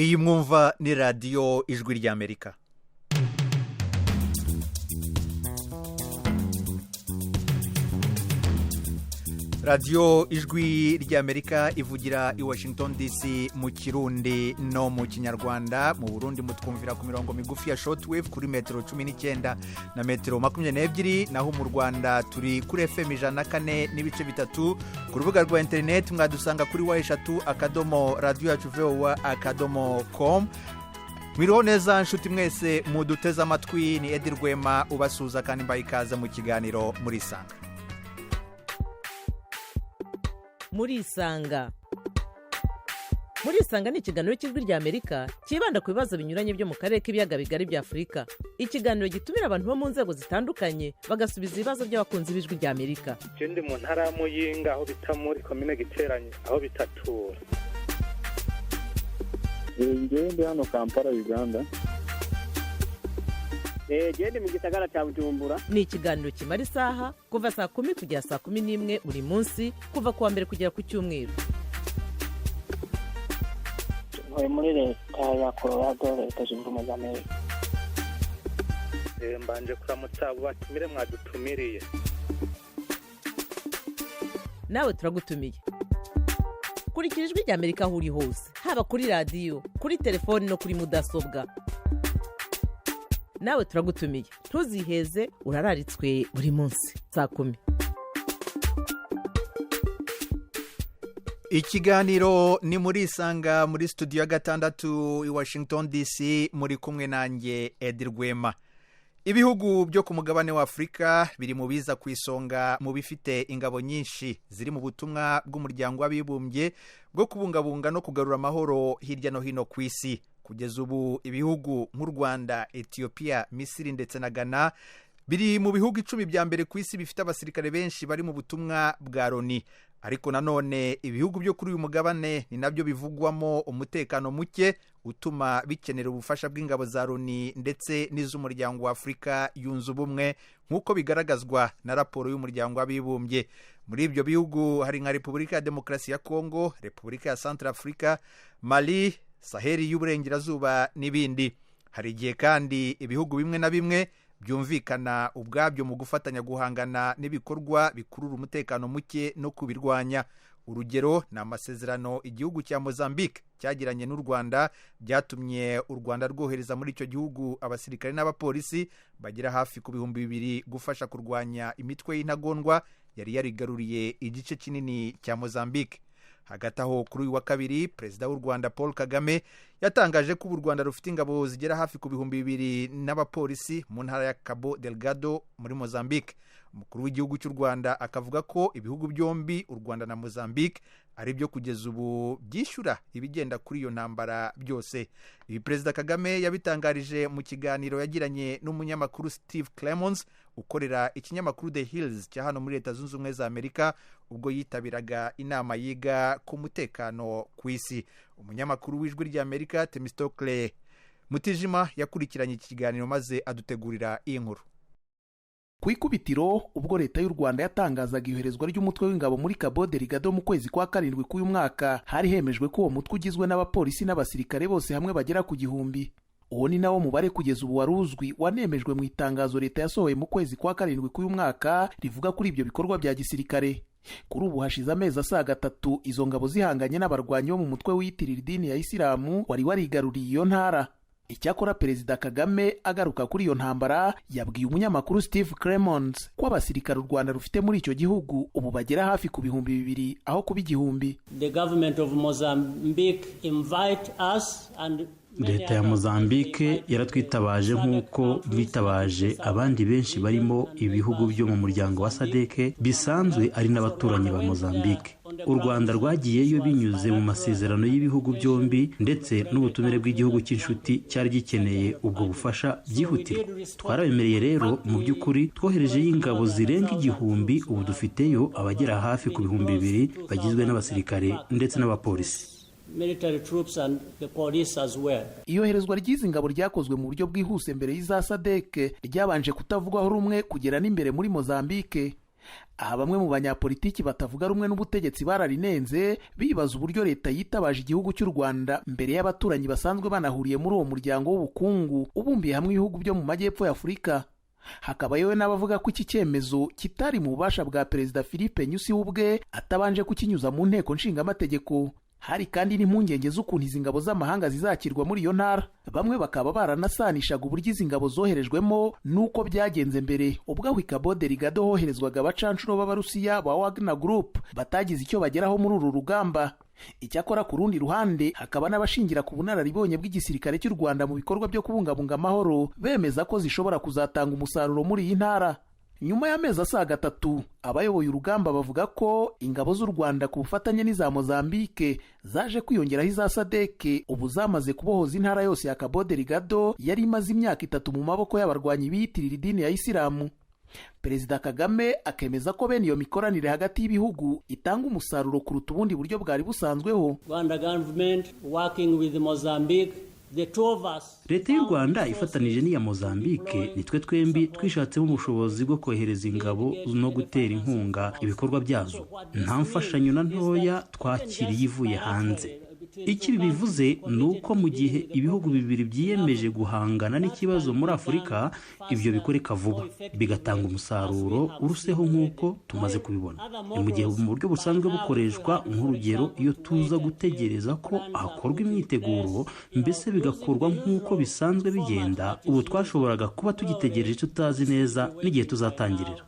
Iyi mwumva ni Radiyo Ijwi ry'Amerika. Radiyo Ijwi ry'Amerika ivugira i Washington DC mu Kirundi no mu Kinyarwanda. Mu Burundi mutwumvira ku mirongo migufi ya shortwave kuri metero 19 na metero 22, naho mu Rwanda turi kuri FM 104.3. Ku rubuga rwa interineti mwadusanga kuri www.radioyacuvoa.com. Mwiriho neza nshuti mwese muduteze amatwi, ni Edi Rwema ubasuhuza kandi mbaye ikaze mu kiganiro Murisanga. Murisanga, Murisanga ni ikiganiro cy'Ijwi ry'Amerika cyibanda ku bibazo binyuranye byo mu karere k'Ibiyaga Bigari bya Afurika. Ikiganiro gitumira abantu bo mu nzego zitandukanye, bagasubiza ibibazo by'abakunzi b'Ijwi ry'Amerika. Je ndi mu ntara ya Muyinga, aho bita muri komine Giteranye, aho bitatura. Ngewe ndi hano Kampala, Uganda. Gende mu gisagara cya Bujumbura. Ni ikiganiro kimara isaha, kuva saa 10 kugera saa 11 buri munsi, kuva ku wa mbere kugera ku cyumweru. Ntuye muri Leta ya Colorado, Leta Zunze Ubumwe za Amerika. Mbanje kuramutsa abo batumire mwadutumiriye. Nawe turagutumiye. Kurikira Ijwi ry'Amerika aho uri hose, haba kuri radiyo, kuri telefoni no kuri mudasobwa. Nawe turagutumiye, ntuziheze, urararitswe buri munsi saa 10. Ikiganiro ni Murisanga, muri studio ya gatandatu i Washington DC, muri kumwe nanjye Edi Rwema. Ibihugu byo ku mugabane wa Afurika biri mu biza ku isonga mu bifite ingabo nyinshi ziri mu butumwa bw'Umuryango w'Abibumbye bwo kubungabunga no kugarura amahoro hirya no hino ku isi. Kugeza ubu ibihugu nk'u Rwanda, Etiyopiya, Misiri ndetse na Ghana biri mu bihugu 10 bya mbere ku isi bifite abasirikare benshi bari mu butumwa bwa Loni. Ariko nanone ibihugu byo kuri uyu mugabane ni nabyo bivugwamo umutekano muke utuma bikenera ubufasha bw'ingabo za Loni ndetse n'iz'Umuryango wa Afurika Yunze Ubumwe, nk'uko bigaragazwa na raporo y'Umuryango w'Abibumbye. Muri ibyo bihugu hari nka Repubulika ya Demokarasi ya Kongo, Repubulika ya Santara Afurika, Mali, Saheli y'Uburengerazuba n'ibindi. Hari igihe kandi ibihugu bimwe na bimwe byumvikana ubwabyo mu gufatanya guhangana n'ibikorwa bikurura umutekano muke no kubirwanya. Urugero ni amasezerano igihugu cya Mozambique cyagiranye n'u Rwanda, byatumye u Rwanda rwohereza muri icyo gihugu abasirikare n'abapolisi bagera hafi ku 2000 gufasha kurwanya imitwe y'intagondwa yari yarigaruriye igice kinini cya Mozambique. Hagati aho, kuri uyu wa kabiri, Perezida w'u Rwanda Paul Kagame yatangaje ko ubu u Rwanda rufite ingabo zigera hafi ku 2000 n'abapolisi mu ntara ya Cabo Delgado muri Mozambique. Umukuru w'igihugu cy'u Rwanda akavuga ko ibihugu byombi, u Rwanda na Mozambique, ari byo kugeza ubu byishyura ibigenda kuri iyo ntambara byose. Ibi Perezida Kagame yabitangarije mu kiganiro yagiranye n'umunyamakuru Steve Clemons ukorera ikinyamakuru The Hills cya hano muri Leta Zunze Ubumwe za Amerika, ubwo yitabiraga inama yiga ku mutekano ku isi. Umunyamakuru w'Ijwi ry'Amerika Temistokle Mutijima yakurikiranye iki kiganiro maze adutegurira iyi nkuru. Ku ikubitiro, ubwo Leta y'u Rwanda yatangazaga iyoherezwa ry'umutwe w'ingabo muri Cabo Delgado mu kwezi kwa karindwi k'uyu mwaka, hari hemejwe ko uwo mutwe ugizwe n'abapolisi n'abasirikare bose hamwe bagera ku 1000. Uwo ni nawo mubare kugeza ubu wari uzwi, wanemejwe mu itangazo Leta yasohoye mu kwezi kwa karindwi k'uyu mwaka rivuga kuri ibyo bikorwa bya gisirikare. Kuri ubu hashize amezi asaga 3 izo ngabo zihanganye n'abarwanyi bo mu mutwe wiyitirira idini ya Isilamu wari warigaruriye iyo ntara. Icyakora Perezida Kagame agaruka kuri iyo ntambara, yabwiye umunyamakuru Steve Clemons ko abasirikare u Rwanda rufite muri icyo gihugu ubu bagera hafi ku 2000 aho kuba 1000. The government of Mozambique invite us and Leta ya Mozambique yaratwitabaje nk'uko bitabaje abandi benshi, barimo ibihugu byo mu muryango wa SADC bisanzwe ari n'abaturanyi ba Mozambique. U Rwanda rwagiyeyo binyuze mu masezerano y'ibihugu byombi ndetse n'ubutumire bw'igihugu cy'inshuti cyari gikeneye ubwo bufasha byihutirwa. Twarabemereye rero, mu by'ukuri twoherejeyo ingabo zirenga 1000. Ubu dufiteyo abagera hafi ku 2000 bagizwe n'abasirikare ndetse n'abapolisi. Military troops and the police as well. Iyoherezwa ry'izi ngabo ryakozwe mu buryo bwihuse mbere y'iza SADC, ryabanje kutavugwaho rumwe kugera n'imbere muri Mozambique. Aha bamwe mu banyapolitiki batavuga rumwe n'ubutegetsi bararinenze, bibaza uburyo leta yitabaje igihugu cy'u Rwanda mbere y'abaturanyi basanzwe banahuriye muri uwo muryango w'ubukungu ubumbiye hamwe ibihugu byo mu majyepfo ya Afurika. Hakaba yewe n'abavuga ko iki cyemezo kitari mu bubasha bwa Perezida Philippe Nyusi ubwe atabanje kukinyuza mu nteko nshingamategeko. Hari kandi n'impungenge z'ukuntu izi ngabo z'amahanga zizakirwa muri iyo ntara, bamwe bakaba baranasanishaga uburyo izi ngabo zoherejwemo n'uko byagenze mbere ubwo aho i Cabo Delgado hoherezwaga abacanshuro b'Abarusiya ba Wagner Group batagize icyo bageraho muri uru rugamba. Icyakora ku rundi ruhande hakaba n'abashingira ku bunararibonye bw'igisirikare cy'u Rwanda mu bikorwa byo kubungabunga amahoro, bemeza ko zishobora kuzatanga umusaruro muri iyi ntara. Nyuma y'amezi asaga 3, abayoboye urugamba bavuga ko ingabo z'u Rwanda ku bufatanye n'iza Mozambique zaje kwiyongeraho iza SADC, ubu zamaze kubohoza intara yose ya Cabo Delgado yari imaze imyaka 3 mu maboko y'abarwanyi biyitirira idini ya Isilamu. Perezida Kagame akemeza ko bene iyo mikoranire hagati y'ibihugu itanga umusaruro kuruta ubundi buryo bwari busanzweho. Rwanda government working with Mozambique. Leta y'u Rwanda ifatanije n'iya Mozambique, nitwe twembi twishatsemo ubushobozi bwo kohereza ingabo no gutera inkunga ibikorwa byazo. Nta mfashanyo na ntoya twakiriye ivuye hanze. Icyo ibi bivuze ni uko mu gihe ibihugu bibiri byiyemeje guhangana n'ikibazo muri Afurika, ibyo bikoreka vuba bigatanga umusaruro uruseho nk'uko tumaze kubibona. Ni mu gihe mu buryo busanzwe bukoreshwa, nk'urugero iyo tuza gutegereza ko hakorwa imyiteguro, mbese bigakorwa nk'uko bisanzwe bigenda, ubu twashoboraga kuba tugitegereje tutazi neza n'igihe tuzatangirira.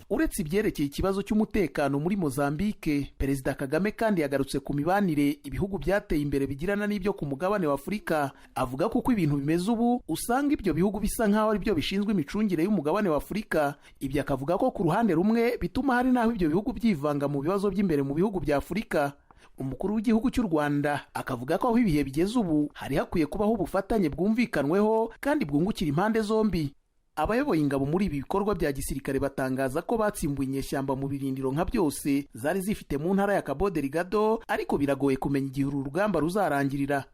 Uretse ibyerekeye ikibazo cy'umutekano muri Mozambique, Perezida Kagame kandi yagarutse ku mibanire ibihugu byateye imbere bigirana n'ibyo ku mugabane wa Afurika, avuga ko uko ibintu bimeze ubu usanga ibyo bihugu bisa nk'aho ari byo bishinzwe imicungire y'umugabane wa Afurika. Ibyo akavuga ko ku ruhande rumwe bituma hari n'aho ibyo bihugu byivanga mu bibazo by'imbere mu bihugu bya Afurika. Umukuru w'igihugu cy'u Rwanda akavuga ko aho ibihe bigeze ubu hari hakwiye kubaho ubufatanye bwumvikanweho kandi bwungukira impande zombi. Abayoboye ingabo muri ibi bikorwa bya gisirikare batangaza ko batsimbuye inyeshyamba mu birindiro nka byose zari zifite mu ntara ya Cabo Delgado, ariko biragoye kumenya igihe uru rugamba ruzarangirira.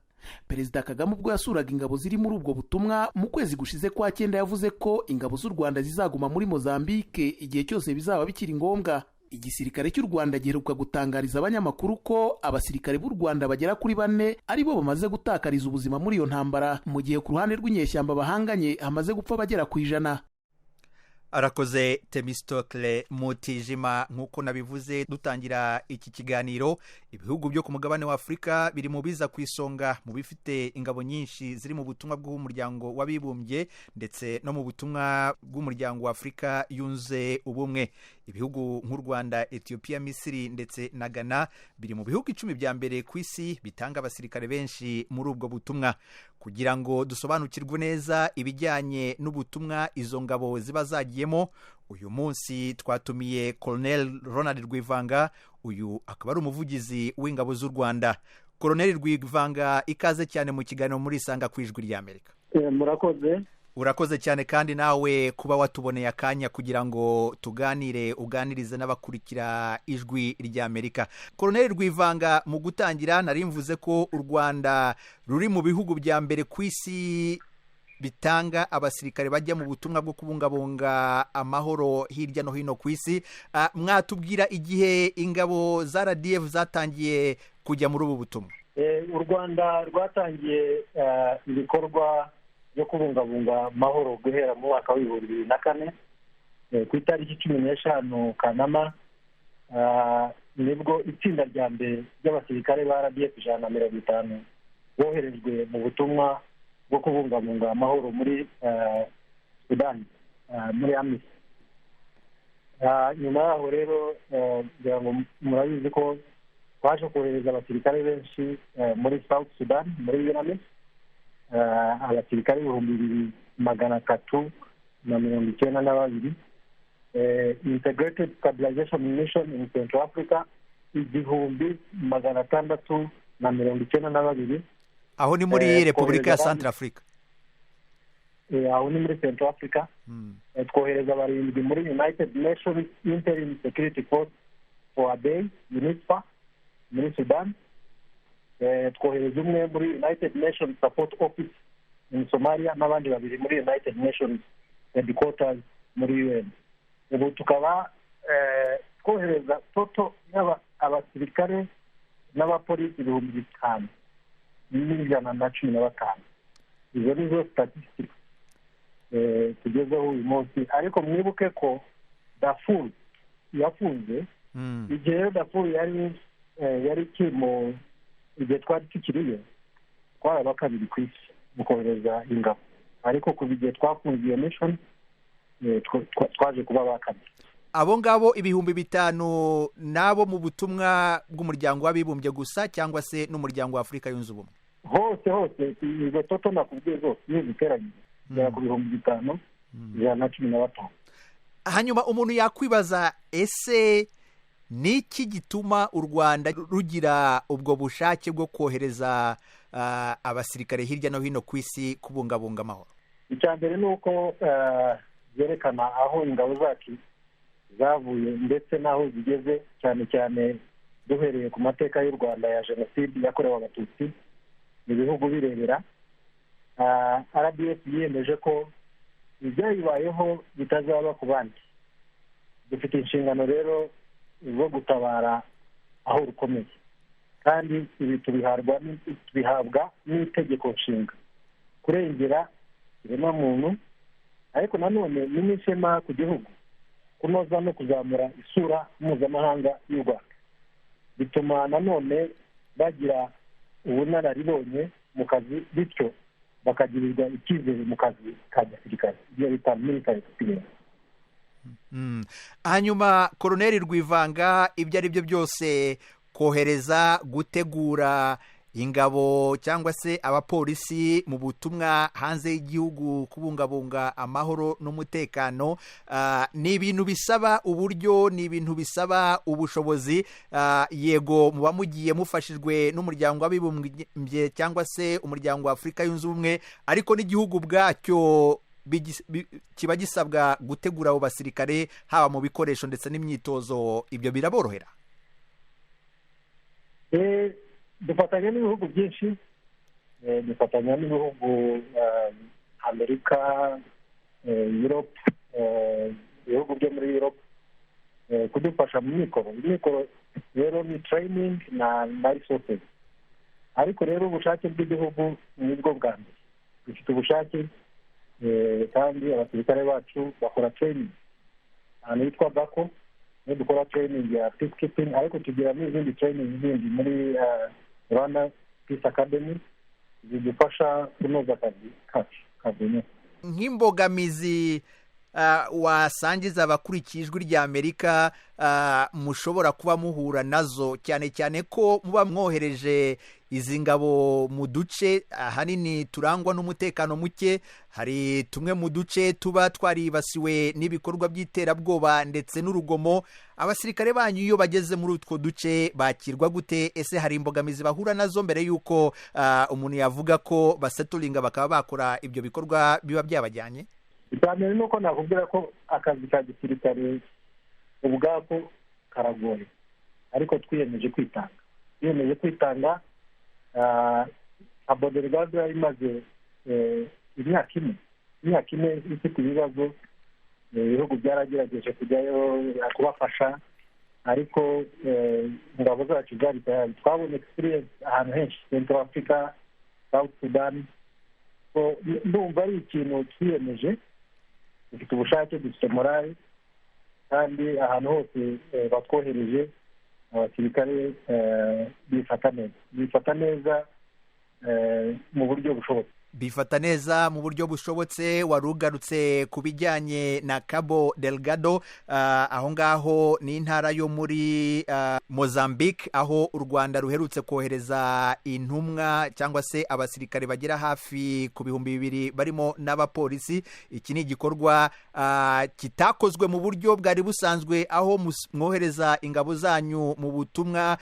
Perezida Kagame ubwo yasuraga ingabo ziri muri ubwo butumwa mu kwezi gushize kwa 9, yavuze ko ingabo z'u Rwanda zizaguma muri Mozambique igihe cyose bizaba bikiri ngombwa. Igisirikare cy'u Rwanda giheruka gutangariza abanyamakuru ko abasirikare b'u Rwanda bagera kuri 4 aribo bamaze gutakariza ubuzima muri iyo ntambara, mu gihe ku ruhande rw'inyeshyamba bahanganye hamaze gupfa bagera ku 100. Arakoze Temistokle Mutijima. Nk'uko nabivuze dutangira iki kiganiro, ibihugu byo ku mugabane wa Afurika biri mu biza ku isonga mu bifite ingabo nyinshi ziri mu butumwa bw'umuryango w'abibumbye ndetse no mu butumwa bw'umuryango wa Afurika yunze ubumwe. Ibihugu nk'u Rwanda, Ethiopia, Misiri ndetse na Ghana biri mu bihugu 10 bya mbere ku isi bitanga abasirikare benshi muri ubwo butumwa. Kugira ngo dusobanukirwe neza ibijyanye n'ubutumwa izo ngabo ziba zagiyemo, uyu munsi twatumiye Colonel Ronald Rwivanga. Uyu akaba ari umuvugizi w'ingabo z'u Rwanda. Colonel Rwivanga, ikaze cyane mu kiganiro muri Isanga ku Ijwi ry'Amerika. Murakoze. Urakoze cyane kandi nawe kuba watuboneye akanya kugira ngo tuganire, uganirize n'abakurikira Ijwi ry'Amerika. Colonel Rwivanga, mu gutangira nari mvuze ko u Rwanda ruri mu bihugu bya mbere ku isi bitanga abasirikare bajya mu butumwa bwo kubungabunga amahoro hirya no hino ku isi. Mwatubwira igihe ingabo za RDF zatangiye kujya muri ubu butumwa? U Rwanda rwatangiye ibikorwa byo kubungabunga amahoro guhera mu mwaka wa 2004, ku itariki 15 Kanama, nibwo itsinda rya mbere ry'abasirikare ba RDF 150 boherejwe mu butumwa bwo kubungabunga amahoro muri Sudani, muri AMIS. Nyuma yaho rero, ngira ngo murabizi ko twaje kohereza abasirikare benshi muri South Sudan, muri UNAMIS, abasirikare 2392, Integrated Stabilization Mission in Central Africa 1692. Aho ni muri Repubulika ya Central Africa. Aho ni muri Central Africa. Twohereza 7 muri United Nations Interim Security Force for Abyei, UNISFA, muri Sudan. Twohereza 1 muri United Nations Support Office in Somalia, n'abandi 2 muri United Nations Headquarters muri UN. Ubu tukaba twohereza toto abasirikare n'abapolisi 5115. Izo ni zo statistics tugezeho uyu munsi. Ariko mwibuke ko Darfur yafunze igihe rero Darfur yari kirimo, igihe twari tukiriyo twaraba kabiri ku isi mu kohereza ingabo, ariko kuva igihe twafunze iyo mission twaje kuba ba kabiri. Abo ngabo 5000 nabo mu butumwa bw'umuryango w'abibumbye gusa cyangwa se n'umuryango wa Afurika yunze ubumwe? Hose hose izo toto nakubwiye zose iyo ziteranye zigera ku 5115. Hanyuma umuntu yakwibaza, ese ni iki gituma u Rwanda rugira ubwo bushake bwo kohereza abasirikare hirya no hino ku isi kubungabunga amahoro? Icya mbere ni uko byerekana aho ingabo zacu zavuye ndetse n'aho zigeze, cyane cyane duhereye ku mateka y'u Rwanda ya jenoside yakorewe Abatutsi ibihugu birebera. RDF yiyemeje ko ibyayibayeho bitazaba ku bandi. Dufite inshingano rero zo gutabara aho rukomeye, kandi ibi tubihabwa n'itegeko nshinga, kurengera ikiremwamuntu, ariko nanone ni n'ishema ku gihugu kunoza no kuzamura isura mpuzamahanga y'u Rwanda. Bituma nanone bagira ubunararibonye mu kazi, bityo bakagirirwa icyizere mu kazi ka gisirikare, ibyo bita military experience. Hanyuma Koloneli Rwivanga, ibyo ari byo byose kohereza, gutegura ingabo cyangwa se abapolisi mu butumwa hanze y'igihugu kubungabunga amahoro n'umutekano ni ibintu bisaba uburyo, ni ibintu bisaba ubushobozi. Yego muba mugiye mufashijwe n'umuryango w'abibumbye cyangwa se umuryango wa Afurika yunze ubumwe, ariko n'igihugu ubwacyo kiba gisabwa gutegura abo basirikare haba mu bikoresho ndetse n'imyitozo. Ibyo biraborohera? Dufatanya n'ibihugu byinshi, dufatanya n'ibihugu Amerika, Europe, ibihugu byo muri Europe kudufasha mu mikoro. Imikoro rero ni training na resources, ariko rero ubushake bw'igihugu nibwo bwa mbere. Dufite ubushake kandi abasirikare bacu bakora training ahantu hitwa Bako, niyo dukora training ya peacekeeping, ariko tugira n'izindi training zindi muri Rwanda Peace Academy zidufasha kunoza akazi kacu ka buri munsi. Nk'imbogamizi wasangiza abakurikiye Ijwi rya Amerika mushobora kuba muhura nazo, cyane cyane ko muba mwohereje izi ngabo mu duce ahanini turangwa n'umutekano muke, hari tumwe mu duce tuba twaribasiwe n'ibikorwa by'iterabwoba ndetse n'urugomo, abasirikare banyu iyo bageze muri utwo duce bakirwa gute? Ese hari imbogamizi bahura nazo mbere y'uko umuntu yavuga ko baseturinga bakaba bakora ibyo bikorwa biba byabajyanye? Icya mbere ni uko nakubwira ko akazi ka gisirikare ubwako karagoye, ariko twiyemeje kwitanga. Cabo Delgado yari imaze imyaka ine ifite ibibazo, ibihugu byaragerageje kujyayo kubafasha, ariko ingabo zacu zari tayari. Twabonye experience ahantu henshi, Central Africa, South Sudan. Ndumva ari ikintu twiyemeje, dufite ubushake, dufite morale, kandi ahantu hose batwohereje abasirikare bifata neza mu buryo bushobotse. Bifata neza mu buryo bushobotse. Wari ugarutse ku bijyanye na Cabo Delgado, aho ngaho ni intara yo muri Mozambique, aho u Rwanda ruherutse kohereza intumwa cyangwa se abasirikare bagera hafi ku 2000 barimo n'abapolisi. Iki ni igikorwa kitakozwe mu buryo bwari busanzwe, aho mwohereza ingabo zanyu mu butumwa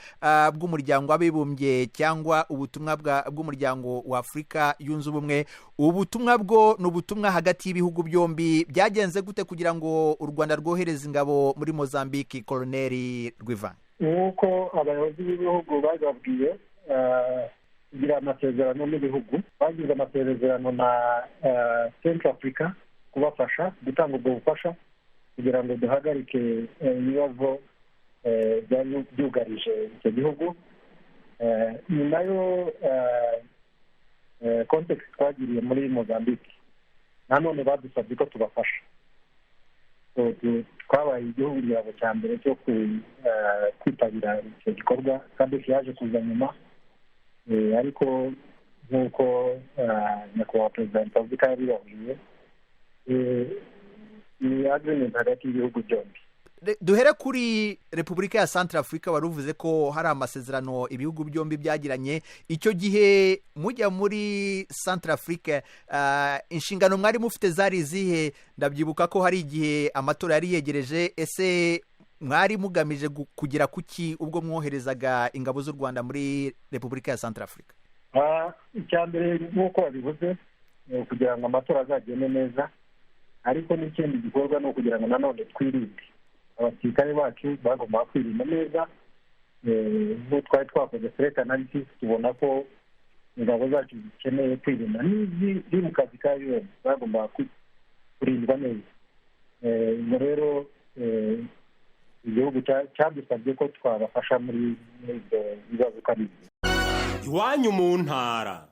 bw'umuryango w'abibumbye cyangwa ubutumwa bw'umuryango wa Afurika yunze ubumwe. Ubutumwa bwo ni ubutumwa hagati y'ibihugu byombi. Byagenze gute kugira ngo u Rwanda rwohereze ingabo muri Mozambique, Koloneli Rwivanga? Nk'uko abayobozi b'ibihugu bababwiye, kugira amasezerano n'ibihugu, bagize amasezerano na Central Africa kubafasha gutanga ubwo bufasha. Kugira ngo duhagarike ibibazo byari byugarije icyo gihugu. Ni nayo context twagiriye muri Mozambique. Nanone badusabye ko tubafasha. Twabaye igihugu ngira cya mbere cyo kwitabira icyo gikorwa. SADC yaje kuza nyuma, ariko nk'uko Nyakubahwa Perezida wa Repubulika yabibabwiye, ni agreement hagati y'ibihugu byombi. Duhere kuri Repubulika ya Santara Afurika. Wari uvuze ko hari amasezerano ibihugu byombi byagiranye. Icyo gihe mujya muri Santara Afurika, inshingano mwari mufite zari izihe? Ndabyibuka ko hari igihe amatora yari yegereje. Ese mwari mugamije kugera kuki ubwo mwoherezaga ingabo z'u Rwanda muri Repubulika ya Santara Afurika? Icya mbere, nk'uko babivuze, ni ukugira ngo amatora azagende neza, ariko n'ikindi gikorwa ni ukugira ngo nanone twirinde. Abasirikare bacu bagomba kwirinda neza. Ubwo twari twakoze threat analysis, tubona ko ingabo zacu zikeneye kwirinda, n'iziri mu kazi ka UN bagomba kurindwa neza. Ubwo rero igihugu cyadusabye ko twabafasha muri ibyo bibazo uko ari bibiri. Iwanyu mu ntara,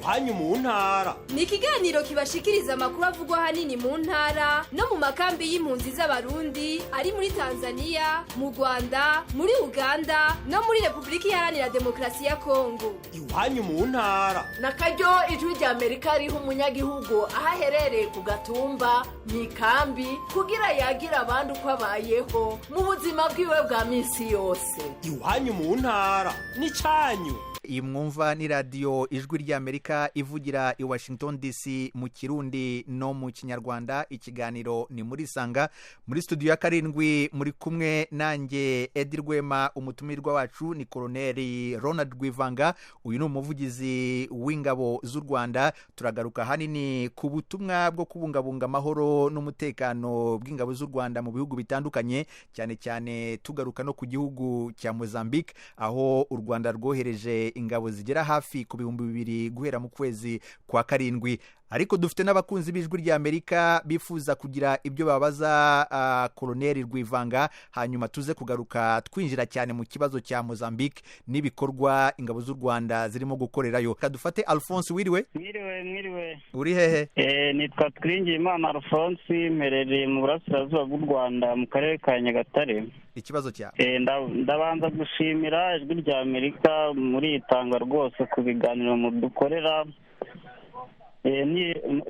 Iwanyu mu ntara. Ni ikiganiro kibashikiriza amakuru avugwa ahanini mu ntara no mu makambi y'impunzi z'Abarundi ari muri Tanzania, mu Rwanda, muri Uganda no muri Repubulika Iharanira Demokarasi ya Kongo. Iwanyu mu ntara. Na karyo Ijwi rya Amerika riha umunyagihugu aho aherereye ku Gatumba, mu ikambi, kugira yagira abandi uko abayeho mu buzima bwiwe bwa minsi yose. Iwanyu mu ntara n'icyanyu. Iyi mwumva ni Radiyo Ijwi ry'Amerika ivugira i Washington DC mu Kirundi no mu Kinyarwanda. Ikiganiro ni Muri Sanga. Muri studio ya 7 muri kumwe nanjye Edi Rwema. Umutumirwa wacu ni Koroneri Ronald Rwivanga. Uyu ni umuvugizi w'ingabo z'u Rwanda. Turagaruka hanini ku butumwa bwo kubungabunga amahoro n'umutekano bw'ingabo z'u Rwanda mu bihugu bitandukanye, cyane cyane tugaruka no ku gihugu cya Mozambique, aho u Rwanda rwohereje ingabo zigera hafi ku 2000 guhera mu kwezi kwa 7. Ariko dufite n'abakunzi b'Ijwi ry'Amerika bifuza kugira ibyo babaza Koroneri Rwivanga, hanyuma tuze kugaruka twinjira cyane mu kibazo cya Mozambique n'ibikorwa ingabo z'u Rwanda zirimo gukorerayo. Dufate Alphonse. Wiriwe? Mwiriwe, mwiriwe. Uri hehe? Nitwa Twiringiyimana Alphonse, mperereye mu burasirazuba bw'u Rwanda, mu karere ka Nyagatare. Ikibazo cyawe? Ndabanza gushimira Ijwi rya Amerika muri itanga rwose ku biganiro mudukorera,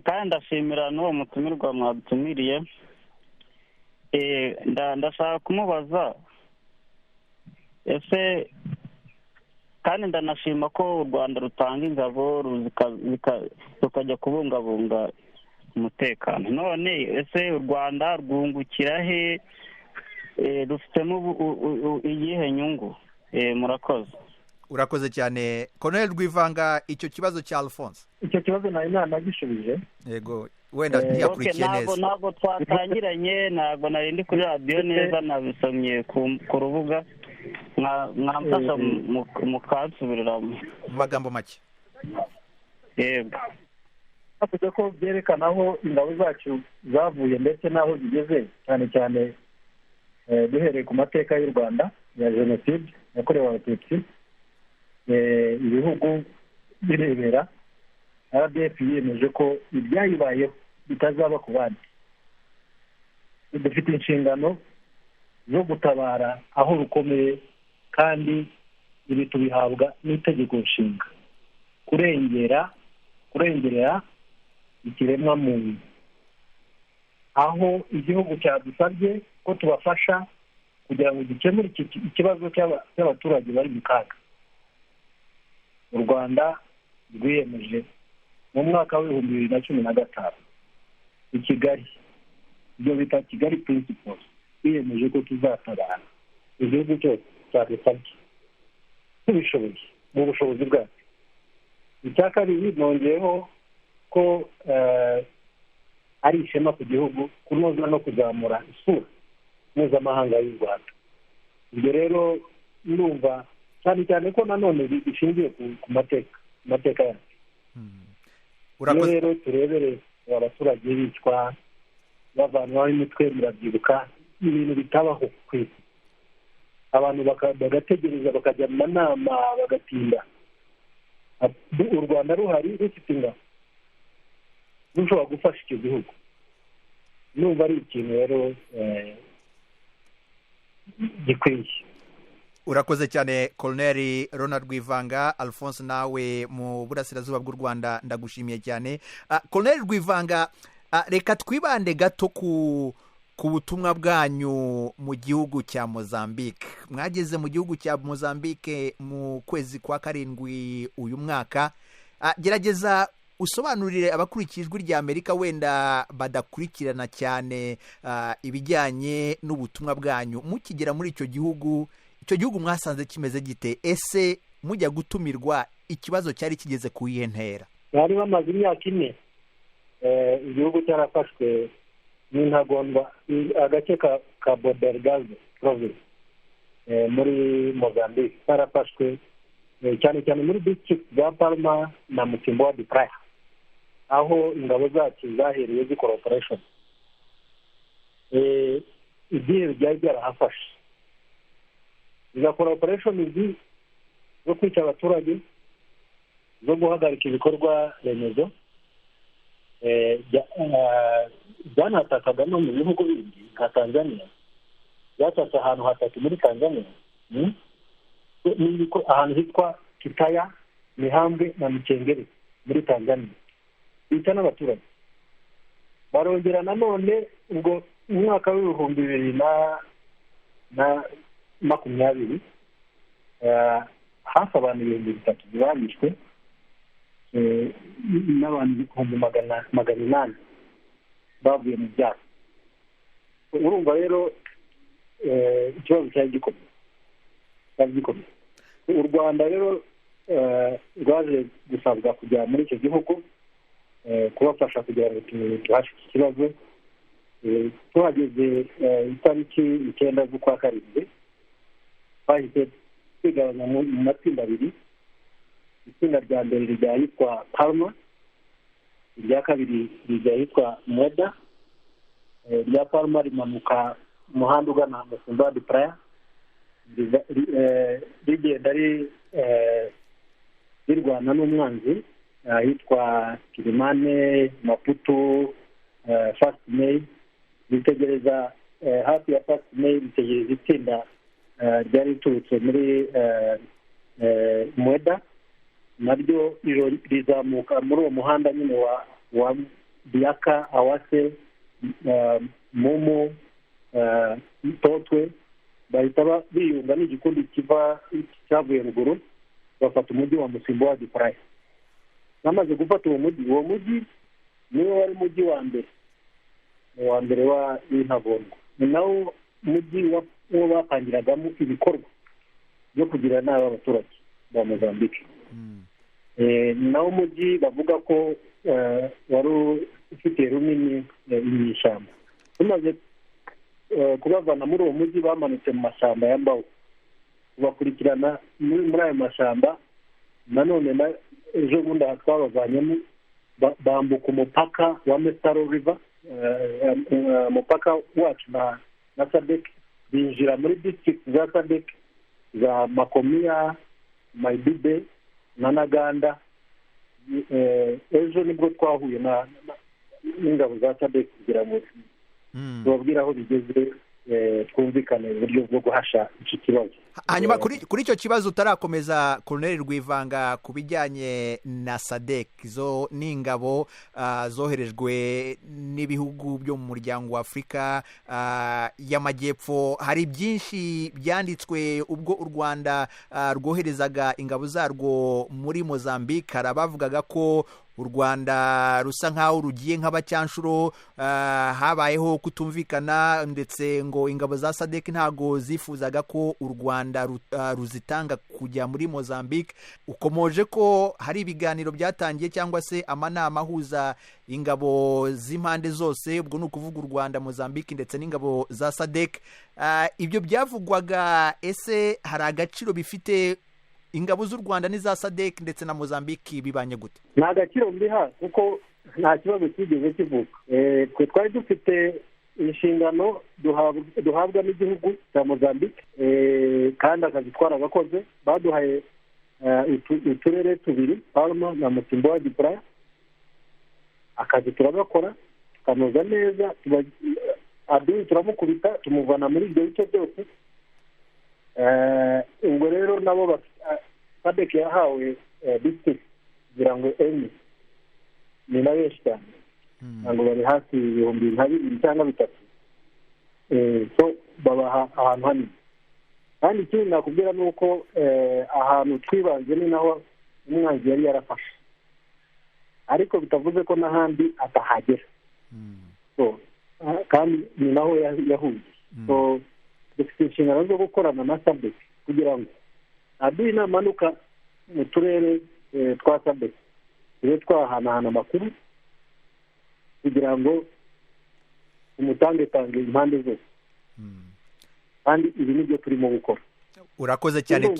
kandi ndashimira n'uwo mutumirwa mwadutumiriye. Ndashaka kumubaza ese, kandi ndanashima ko u Rwanda rutanga ingabo rukajya kubungabunga umutekano. None ese u Rwanda rwungukira he? Rufitemo iyihe nyungu? Murakoze. Urakoze cyane, Colonel Rwivanga. Icyo kibazo cya Alphonse? Icyo kibazo nari nanagishubije. Yego, wenda ntiyakurikiye neza. Ntabwo twatangiranye, ntabwo nari ndi kuri radiyo neza, nabisomye ku rubuga. Mwamfasha mukansubiriramo mu magambo make? Yego. Bavuze ko byerekana aho ingabo zacu zavuye ndetse n'aho zigeze, cyane cyane duhereye ku mateka y'u Rwanda ya Jenoside yakorewe Abatutsi, ibihugu birebera. RDF yiyemeje ko ibyayibayeho bitazaba ku bandi. Dufite inshingano zo gutabara aho rukomeye, kandi ibi tubihabwa n'itegeko nshinga, kurengerera ikiremwamuntu. Aho igihugu cyadusabye ko tubafasha kugira ngo gikemure ikibazo cy'abaturage bari mu kaga, u Rwanda rwiyemeje mu mwaka wa 2015 i Kigali, ibyo bita Kigali Principles, twiyemeje ko tuzatabara igihugu cyose cyadusabye tubishoboye mu bushobozi bwacu. Icya kabiri, nongeyeho ko ari ishema ku gihugu kunoza no kuzamura isura mpuzamahanga y'u Rwanda. Ibyo rero ndumva cyane cyane ko nanone bishingiye ku mateka yacu. Iyo rero turebere abaturage bicwa, Bavanwaho imitwe, murabyibuka, ibintu bitabaho ku isi. Abantu bagategereza, bakajya mu manama, bagatinda. U Rwanda ruhari, rufite ingabo, rushobora gufasha icyo gihugu. Numva ari ikintu rero gikwiye. Urakoze cyane, Colonel Ronald Rwivanga. Alphonse, nawe mu burasirazuba bw'u Rwanda, ndagushimiye cyane. Colonel Rwivanga, reka twibande gato ku butumwa bwanyu mu gihugu cya Mozambique. Mwageze mu gihugu cya Mozambique mu kwezi kwa karindwi uyu mwaka. Gerageza usobanurire abakurikiye Ijwi rya Amerika, wenda badakurikirana cyane ibijyanye n'ubutumwa bwanyu. Mukigera muri icyo gihugu, icyo gihugu mwasanze kimeze gite? Ese mujya gutumirwa, ikibazo cyari kigeze ku iyihe ntera? Bari bamaze imyaka 4 igihugu cyarafashwe n'intagondwa. Agace ka Cabo Delgado province muri Mozambique karafashwe, cyane cyane muri district za Palma na Mocimboa de Praia, aho ingabo zacu zahereye zikora operation. Ibyihebe byari byarahafashe, zigakora operation zo kwica abaturage, zo guhagarika ibikorwa remezo, byanatakaga no mu bihugu bindi nka Tanzania. Byatatse ahantu hatatu muri Tanzania, ahantu hitwa Kitaya, Mihambwe na Mikengeri muri Tanzania, bica n'abaturage. Barongera nanone ubwo mu mwaka w'2020, hafi abantu 3000 barishwe, n'abantu 800,000 bavuye mu byaro. Urumva rero ikibazo cyari gikomeye, cyari gikomeye. U Rwanda rero rwaje gusabwa kujya muri icyo gihugu kubafasha kugira ngo tuhashe iki kibazo. Tuhageze itariki 9 z'ukwa karindwi, twahise twigabanya mu matsinda abiri. Itsinda rya mbere rijya ahitwa Palma, irya kabiri rijya ahitwa Mweda. Irya Palma rimanuka umuhanda ugana Mocimboa de Praia, rigenda rirwana n'umwanzi ahitwa Kilimane, Maputo, First May. Ritegereza hafi ya First May, ritegereza itsinda ryari riturutse muri Mweda, naryo rizamuka muri uwo muhanda nyine wa Biaka, Awase, Mumu, Totwe. Bahita biyunga n'igikundi kiva cyavuye ruguru, bafata umujyi wa Mocimboa de Praia. Bamaze gufata uwo mujyi, uwo mujyi niwo wari mujyi wa mbere, wa mbere w'intagondwa. Ni nawo mujyi wo bapangiragamo ibikorwa byo kugira nabi abaturage ba Mozambique. Ni nawo mujyi bavuga ko wari ufite runini inyeshyamba. Tumaze kubavana muri uwo mujyi, bamanutse mu mashyamba ya Mbaho, tubakurikirana muri ayo mashyamba. Nanone ejo bundi aha twabavanyemo, bambuka umupaka wa Messalo River, umupaka wacu na SADC, binjira muri district za SADC za Makomia, Maidube na Naganda. Ejo nibwo twahuye n'ingabo za SADC kugira ngo tubabwire aho bigeze, twumvikane uburyo bwo guhasha iki kibazo. Hanyuma kuri icyo kibazo utarakomeza, Colonel Rwivanga, ku bijyanye na SADC, zo ni ingabo zoherejwe n'ibihugu byo mu muryango wa Afurika y'Amajyepfo. Hari byinshi byanditswe ubwo u Rwanda rwoherezaga ingabo zarwo muri Mozambique. Hari abavugaga ko u Rwanda rusa nk'aho rugiye nk'abacyanshuro. Habayeho kutumvikana, ndetse ngo ingabo za SADC ntago zifuzaga ko u Rwanda ruzitanga kujya muri Mozambique. Ukomoje ko hari ibiganiro byatangiye cyangwa se amanama ahuza ingabo z'impande zose, ubwo ni ukuvuga u Rwanda, Mozambique ndetse n'ingabo za SADC. Ibyo byavugwaga, ese hari agaciro bifite? Ingabo z'u Rwanda n'iza SADC ndetse na Mozambique bibanye gute? Nta gaciro mbiha, kuko Nta kibazo kigeze kivuka. Twe twari dufite inshingano duhabwa n'igihugu cya Mozambique, kandi akazi twaragakoze. Baduhaye uturere tubiri, Palma na Mocimboa de Praia. Akazi turagakora, tukanoza neza, adui turamukubita, tumuvana muri ibyo bice byose. Ubwo rero nabo SADC yahawe district kugira ngo enye, ni na benshi cyane, ntabwo bari hafi 2000 cyangwa 3000. So babaha ahantu hanini. Kandi ikindi nakubwira ni uko ahantu twibanze ni naho umwanzi yari yarafashe, ariko bitavuze ko n'ahandi atahagera. So kandi ni naho yahuye. So dufite inshingano zo gukorana na SADC kugira ngo adui namanuka mu turere twa SADC tube twahanahana amakuru kugira ngo umutangetange impande zose. Kandi ibi nibyo turimo gukora. Urakoze cyane.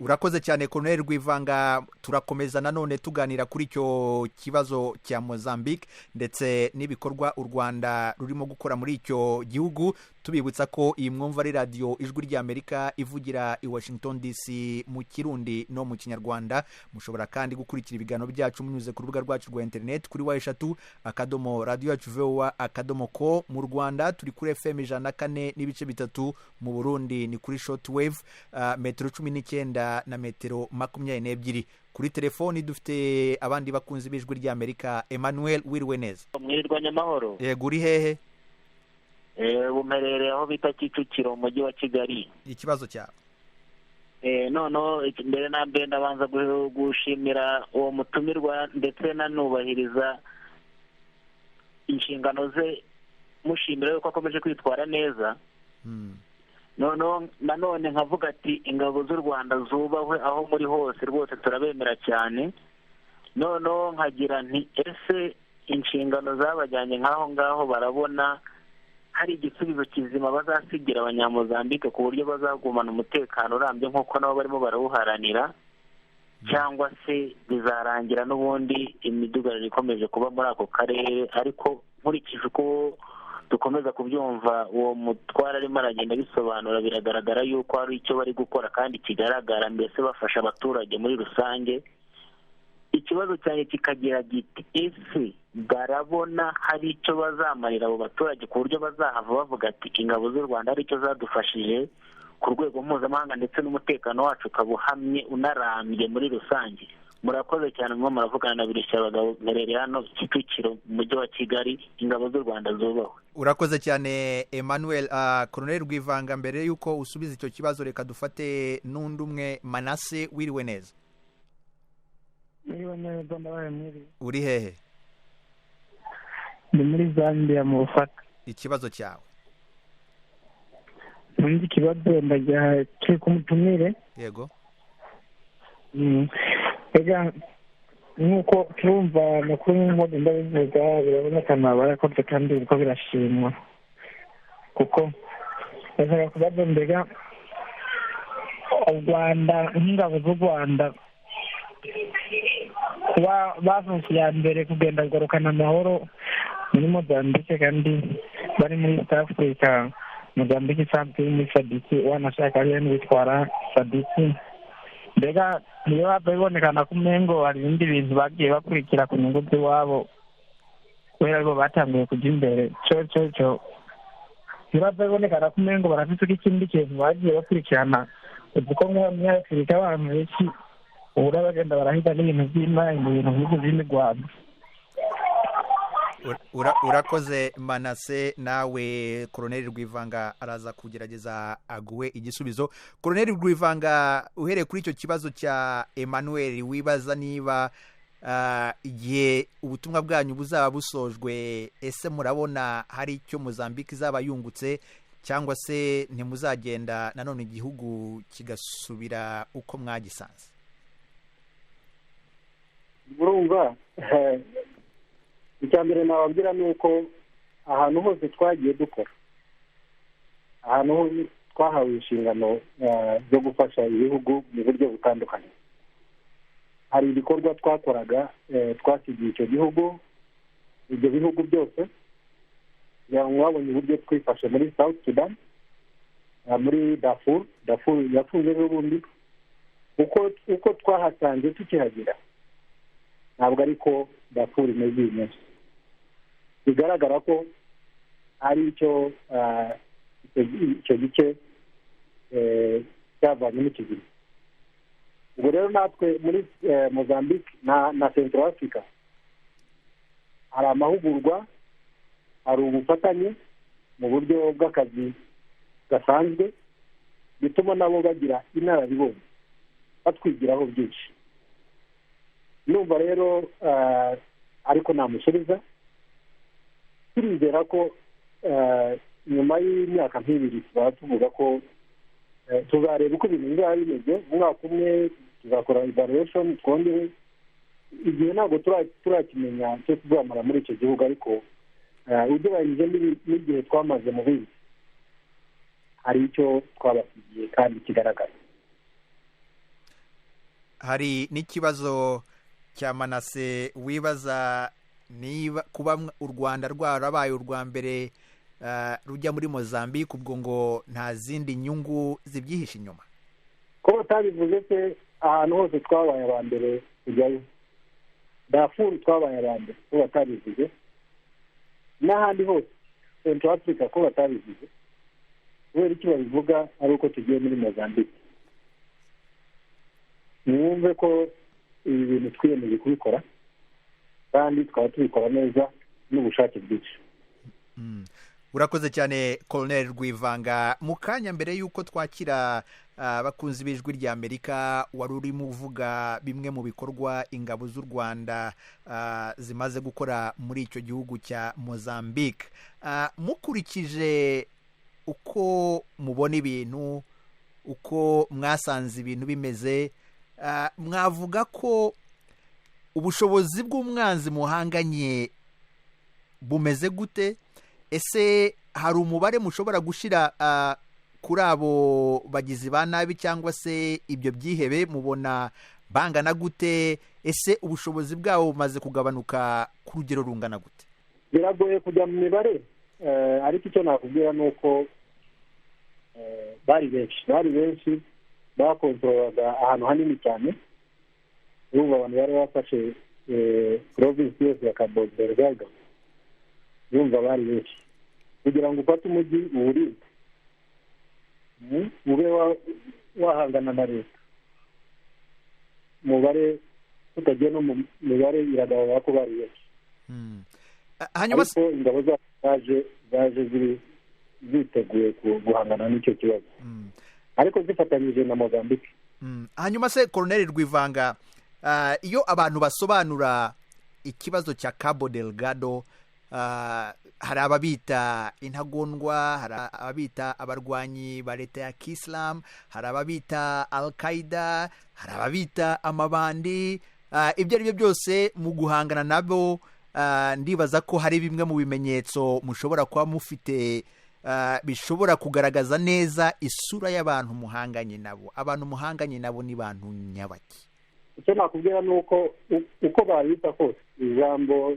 Urakoze cyane Colonel Rwivanga. Turakomeza nanone tuganira kuri icyo kibazo cya Mozambique ndetse n'ibikorwa u Rwanda rurimo gukora muri icyo gihugu. Tubibutsa ko iyi mwumva ari radiyo Ijwi ry'Amerika ivugira i Washington DC mu Kirundi no mu Kinyarwanda. Mushobora kandi gukurikira ibiganiro byacu munyuze ku rubuga rwacu rwa internet kuri w3.radioyacuvoa.com. Mu Rwanda turi kuri FM 104.3, mu Burundi ni kuri shortwave metero 19 na metero 22. Kuri telefoni dufite abandi bakunzi b'Ijwi ry'Amerika. Emmanuel, wiriwe neza. Mwirirwa nyamahoro. Yego, uri hehe? Bumerere aho bita Kicukiro mu mujyi wa Kigali. Ikibazo cyawe? Noneho mbere na mbere ndabanza gushimira uwo mutumirwa ndetse nanubahiriza inshingano ze, mushimira yuko akomeje kwitwara neza. Noneho nanone nkavuga ati ingabo z'u Rwanda zubahwe aho muri hose, rwose turabemera cyane. Noneho nkagira nti ese inshingano zabajyanye nk'aho ngaho barabona hari igisubizo kizima bazasigira abanyamozambike ku buryo bazagumana umutekano urambye nk'uko nabo barimo barawuharanira, cyangwa se bizarangira n'ubundi imidugararo ikomeje kuba muri ako karere? Ariko nkurikije uko dukomeza kubyumva uwo mutwara arimo aragenda abisobanura, biragaragara yuko hari icyo bari gukora kandi kigaragara, mbese bafasha abaturage muri rusange. Ikibazo cyanjye kikagira giti ese barabona hari icyo bazamarira abo baturage ku buryo bazahava bavuga ati ingabo z'u Rwanda hari icyo zadufashije ku rwego mpuzamahanga ndetse n'umutekano wacu ukaba uhamye unarambye muri rusange? Murakoze cyane, mwo muravugana na Birushya Abagabo, mperereye hano Kicukiro mu mujyi wa Kigali. Ingabo z'u Rwanda zubahwe. Urakoze cyane Emmanuel. Colonel Rwivanga, mbere yuko usubiza icyo kibazo reka dufate n'undi umwe. Manase, wiriwe neza. Mwiriwe neza, ndabaye mwiriwe. Uri hehe? Ndi muri Zambia mu Lusaka. Ikibazo cyawe? Nzi ikibazo ndajya kiri kumutumire. Yego. Ega nk'uko turumva amakuru nk'uko ndabivuga, birabonekana barakoze kandi biriko birashimwa, kuko ndashaka kubaza mbega u Rwanda nk'ingabo z'u Rwanda kuba bafashe iya mbere kugenda kugarukana amahoro muri Mozambique kandi bari muri East Africa, Mozambique isanzwe iri muri SADC, wanashaka ariyo n'ibitwara SADC. Mbega niyo hava bibonekana ko umengo hari ibindi bintu bagiye bakurikira ku nyungu z'iwabo kubera aribo batanguye kujya imbere. Cyo ntibava bibonekana ko umengo barafite ikindi kintu bagiye bakurikirana, uzi ko muri Afurika abantu benshi ubura bagenda barahiga n'ibintu by'imari mu bintu nk'ibyo by'imirwano. Urakoze Manase. Nawe Colonel Rwivanga araza kugerageza aguhe igisubizo. Colonel Rwivanga, uhereye kuri icyo kibazo cya Emmanuel wibaza niba igihe ubutumwa bwanyu buzaba busojwe, ese murabona hari icyo Mozambique izaba yungutse, cyangwa se ntimuzagenda nanone igihugu kigasubira uko mwagisanze? Urumva, icya mbere nababwira ni uko ahantu hose twagiye dukora, ahantu hose twahawe inshingano zo gufasha ibihugu mu buryo butandukanye, Hari ibikorwa twakoraga twasigiye icyo gihugu, ibyo bihugu byose, kugira ngo babonye uburyo twifashe muri South Sudan, muri Darfur. Darfur yafunze n'ubundi uko twahasanze tukihagera ntabwo ariko Darfur imeze uyu munsi. Bigaragara ko ari icyo gice cyavanyemo ikizima. Ubwo rero natwe muri Mozambique na Central Africa hari amahugurwa, hari ubufatanye mu buryo bw'akazi gasanzwe, bituma nabo bagira inararibonye, batwigiraho byinshi. Numva rero ariko namusubiza, turizera ko nyuma y'imyaka nk'ibiri tuzaba tuvuga ko tuzareba uko ibintu bizaba bimeze. Umwaka umwe tuzakora evaluation, twongere igihe ntabwo turakimenya cyo tuzamara muri icyo gihugu, ariko ugereranyije n'igihe twamaze mu bindi hari icyo twabasigiye kandi kigaragara. Hari n'ikibazo cya Manase wibaza niba kuba u Rwanda rwarabaye urwa mbere rujya muri Mozambique, ubwo ngo nta zindi nyungu zibyihishe inyuma. Ko batabivuze se, ahantu hose twabaye aba mbere kujyayo. Darfur twabaye aba mbere, ko batabivuze. N'ahandi hose Central Africa ko batabivuze. Kubera icyo babivuga ari uko tugiye muri Mozambique. Mwumve ko ibi bintu twiyemeje kubikora kandi tukaba tubikora neza n'ubushake bwinshi. Urakoze cyane Colonel Rwivanga. Mu kanya mbere y'uko twakira abakunzi b'Ijwi rya Amerika, wari urimo uvuga bimwe mu bikorwa ingabo z'u Rwanda zimaze gukora muri icyo gihugu cya Mozambique. Mukurikije uko mubona ibintu, uko mwasanze ibintu bimeze, mwavuga ko ubushobozi bw'umwanzi muhanganye bumeze gute? Ese hari umubare mushobora gushyira kuri abo bagizi ba nabi cyangwa se ibyo byihebe, mubona bangana gute? Ese ubushobozi bwabo bumaze kugabanuka ku rugero rungana gute? Biragoye kujya mu mibare, ariko icyo nakubwira ni uko bari benshi bakontorolaga ahantu hanini cyane. Urumva abantu bari bafashe provinsi yose ya Cabo Delgado, urumva bari benshi. Kugira ngo ufate umujyi uwurinde, ube wahangana na leta, umubare tutagiye no mu mibare iragaragara ko bari benshi. Ariko ingabo zaje ziri ziteguye guhangana n'icyo kibazo, ariko zifatanyije na Mozambique. Hanyuma se Colonel Rwivanga, iyo abantu basobanura ikibazo cya Cabo Delgado, hari ababita intagondwa, hari ababita abarwanyi ba leta ya Kisilamu, hari ababita Al-Qaeda, hari ababita amabandi. Ibyo ari byo byose mu guhangana nabo, ndibaza ko hari bimwe mu bimenyetso mushobora kuba mufite bishobora kugaragaza neza isura y'abantu muhanganye nabo. Abantu muhanganye nabo ni bantu nyabaki? Icyo nakubwira ni uko uko babita kose, ijambo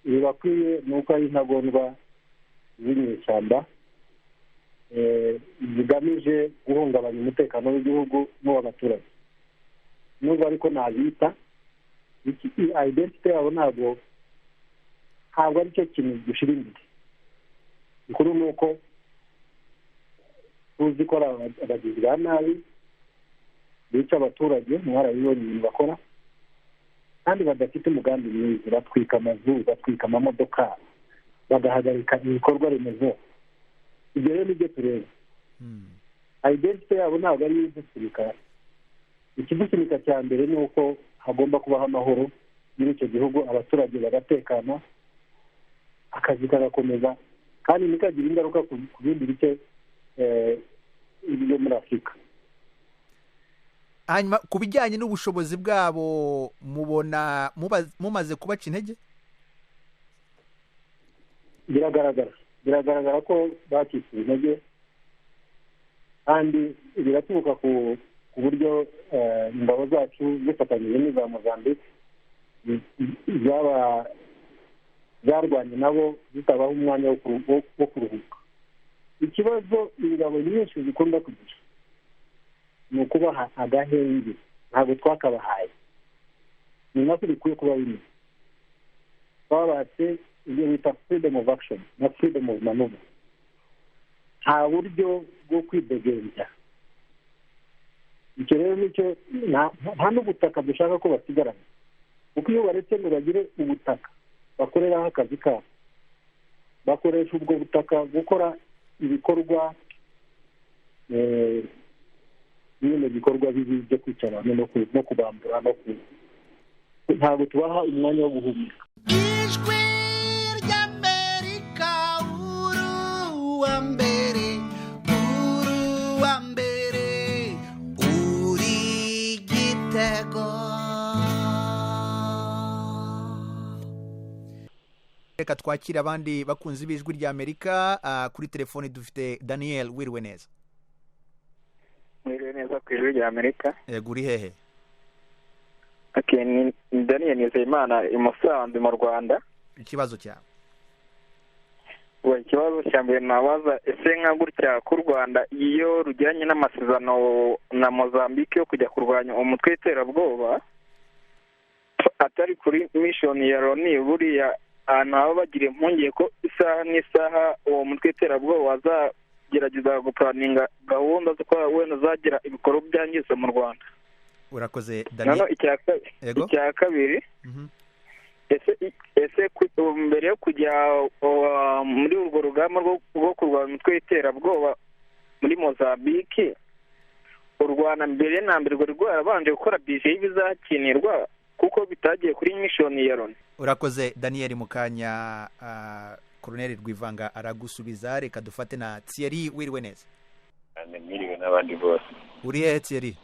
ribakwiye ni uko ari intagondwa z'inyeshyamba zigamije guhungabanya umutekano w'igihugu n'uw'abaturage. Nubwo ariko nabita identity yabo ntabwo ari cyo kintu gushyira imbere. Ikuru ni uko tuzi ko ari abagizi ba nabi bica abaturage, mwarabibonye ibintu bakora, kandi badafite umugambi mwiza. Batwika amazu, batwika amamodoka, bagahagarika ibikorwa remezo. Ibyo rero nibyo tureba. Identity yabo ntabwo ari idusunika. Ikidusunika cya mbere ni uko hagomba kubaho amahoro muri icyo gihugu, abaturage bagatekana, akazi kagakomeza, kandi ntikagira ingaruka ku bindi bice byo muri Afurika. Hanyuma ku bijyanye n'ubushobozi bwabo, mubona mumaze kubaca intege? Biragaragara ko bacitse intege, kandi biraturuka ku Ku buryo ingabo zacu zifatanyije n'iza Mozambique zaba zarwanye nabo zitabaho umwanya wo kuruhuka. Ikibazo ingabo nyinshi zikunda kugira ni ukubaha agahenge, ntabwo twakabahaye, ni nako bikwiye kuba bimeze. Twabatse ibyo bita freedom of action na freedom of maneuver, nta buryo bwo kwidegembya. Icyo rero nicyo, nta n'ubutaka dushaka ko basigarana, kuko iyo baretse ngo bagire ubutaka bakoreraho akazi kabo, bakoresha ubwo butaka gukora ibikorwa nyine, bikorwa bibi byo kwica abantu no kubambura, ntabwo tubaha umwanya wo guhumeka. Ijwi ry'Amerika, uruwa mbere, uruwa mbere, uri igitego. Reka twakire abandi bakunzi b'Ijwi ry'Amerika. Kuri telefoni dufite Daniel, wiriwe neza? Mwiriwe neza ku Ijwi ry'Amerika. Yego, uri hehe? Okay, ni Daniel Nizeyimana i Musanze mu Rwanda. Ikibazo cyawe? We, ikibazo cya mbere nabaza, ese nka gutya k'u Rwanda iyo rugiranye n'amasezerano na Mozambique yo kujya kurwanya umutwe w'iterabwoba atari kuri mission ya Loni, buriya ahantu baba bagira impungenge ko isaha n'isaha uwo mutwe w'iterabwoba wazagerageza gupuraninga gahunda zo kuba wenda uzagira ibikorwa byangiza mu Rwanda? Urakoze. Noneho Daniel. icya kabiri, ese mbere yo kujya muri urwo rugamba rwo kurwanya umutwe w'iterabwoba muri Mozambique, u Rwanda mbere na mbere rwari rwarabanje gukora bije y'ibizakinirwa, kuko bitagiye kuri mission ya Loni? Urakoze Daniel. Mu kanya Colonel Rwivanga aragusubiza. Reka dufate na Thierry, wiriwe neza? Mwiriwe n'abandi bose. Uri hehe, Thierry?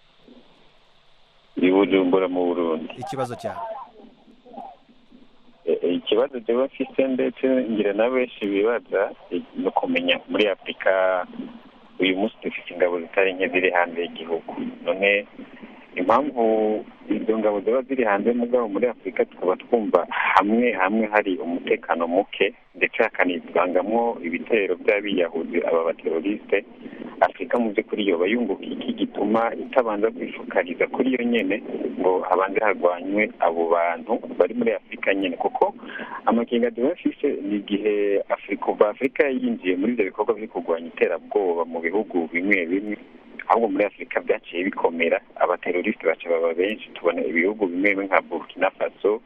I Bujumbura mu Burundi. Ikibazo cyawe? Ikibazo jewe mfise, ndetse ngira na benshi bibaza, ni ukumenya muri Afurika uyu munsi dufite ingabo zitari nke ziri hanze y'igihugu. None impamvu izo ngabo ziba ziri hanze, mugabo muri Afurika tukaba twumva hamwe hamwe hari umutekano muke, ndetse hakanivangamwo ibitero by'abiyahuzi, aba bateroriste, Afurika mu by'ukuri yoba yunguka iki gituma itabanza kwifukariza kuri yo nyene ngo habanze harwanywe abo bantu bari muri Afurika nyene? Kuko amakenga tuba afise ni igihe Afurika, kuva Afurika yinjiye muri ivyo bikorwa byo kurwanya iterabwoba mu bihugu bimwe bimwe, ahubwo muri Afurika byaciye bikomera, abateroriste baca baba benshi. Tubona ibihugu bimwe bimwe nka Burkina Faso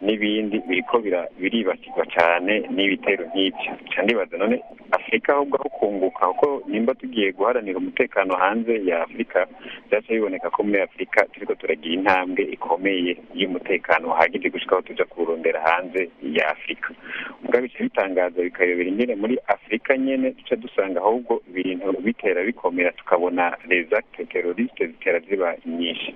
n'ibindi biriko biribasirwa cyane n'ibitero nk'ibyo. Nca ndibaza, none Afurika ahubwo aho kunguka, kuko nimba tugiye guharanira umutekano hanze ya Afurika, byaca biboneka ko muri Afurika turiko turagira intambwe ikomeye y'umutekano uhagije gushika aho tuja kuwurondera hanze ya Afurika. Mugabo bica bitangaza, bikayobera ingene muri Afurika nyene duca dusanga ahubwo ibintu bitera bikomera, tukabona les actes terroristes zitera ziba nyinshi.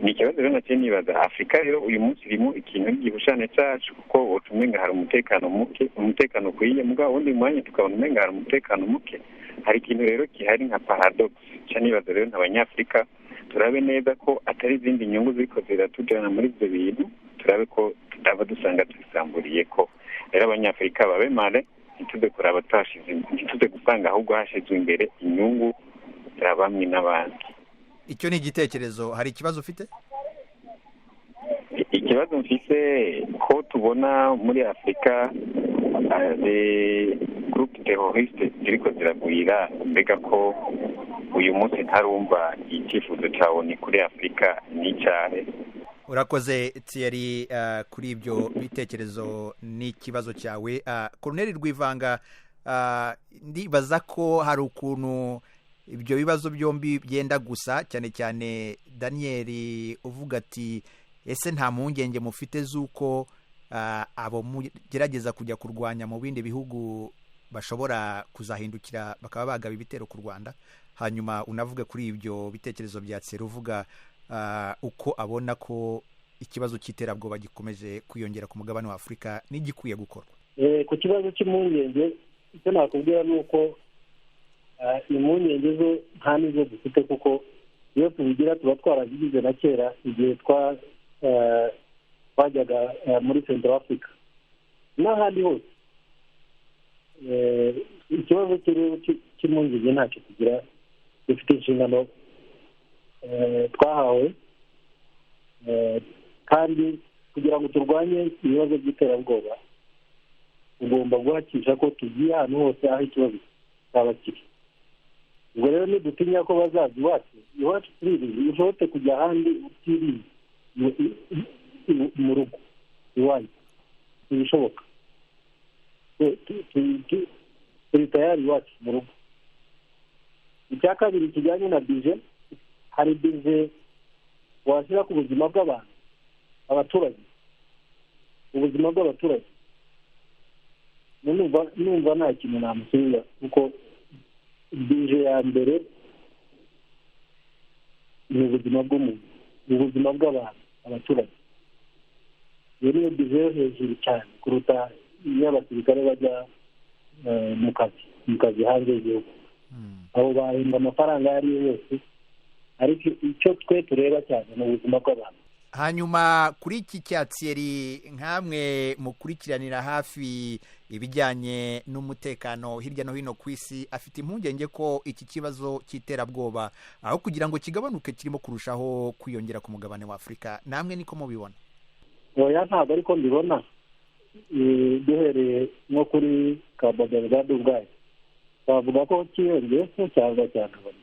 Ni ikibazo rero naciye nibaza. Afurika rero uyu munsi irimo ikintu gihushane cacu, kuko woca umenga hari umutekano muke, umutekano ukwiye, mugabo wundi mwanya tukabona umenga hari umutekano muke. Hari ikintu rero gihari nka paradox. Nca nibaza rero nk'Abanyafurika, turabe neza ko atari izindi nyungu ziriko ziratujana muri ivyo bintu, turabe ko tutaba dusanga tubisamburiye. Ko rero Abanyafurika babe mare, ntituze kuraba twashize, ntituze gusanga ahubwo hashizwe imbere inyungu za bamwe n'abandi. Icyo ni igitekerezo. Hari ikibazo ufite? Ikibazo mfise, ko tubona muri Afurika les groupes terroristes ziriko ziragwira, mbega ko uyu munsi ntarumva icyifuzo cyawe ni kuri Afurika n'icyahe? Urakoze Thierry, kuri ibyo bitekerezo n'ikibazo cyawe. Colonel Rwivanga, ndibaza ko hari ukuntu ibyo bibazo byombi byenda gusa, cyane cyane Daniel uvuga ati: "Ese nta mpungenge mufite z'uko abo mugerageza kujya kurwanya mu bindi bihugu bashobora kuzahindukira bakaba bagaba ibitero ku Rwanda?" Hanyuma unavuge kuri ibyo bitekerezo bya Thierry uvuga uko abona ko ikibazo cy'iterabwoba gikomeje kwiyongera ku mugabane wa Afurika n'igikwiye gukorwa. Ku kibazo cy'impungenge, icyo nakubwira ni uko impungenge zo nta n'izo dufite, kuko Iyo tubigira tuba twarabigize na kera igihe twajyaga muri Central Africa n'ahandi hose. Ikibazo cy'impungenge ntacyo tugira, dufite inshingano twahawe, kandi kugira ngo turwanye ibibazo by'iterabwoba tugomba guhakisha ko tugiye ahantu hose aho ikibazo cyaba kiri. Ubwo rero ntidutinya ko bazaza iwacu, iwacu turirinze, ushobotse kujya ahandi utirinze mu rugo iwanyu ntibishoboka. Turi tayari iwacu mu rugo. Icya kabiri kijyanye na bije, hari bije washyira ku buzima bw'abantu, abaturage, ubuzima bw'abaturage. Numva nta kintu namusubiza, kuko bije ya mbere ni ubuzima bw'umuntu, ni ubuzima bw'abantu, abaturage. Iyo niyo bije yo hejuru cyane kuruta iyo abasirikare bajya mu kazi hanze y'igihugu. Abo bahembwa amafaranga ayo ari yo yose, ariko icyo twe tureba cyane ni ubuzima bw'abantu. Hanyuma kuri iki cyatsiyeri, nkamwe mukurikiranira hafi ibijyanye n'umutekano hirya no hino ku isi, afite impungenge ko iki kibazo cy'iterabwoba aho kugira ngo kigabanuke kirimo kurushaho kwiyongera ku mugabane wa Afurika. Namwe niko mubibona? Oya, ntabwo ariko mbibona. Duhereye nko kuri Cabo Delgado ubwayo, twavuga ko cyiyongeye cyangwa cyagabanuka.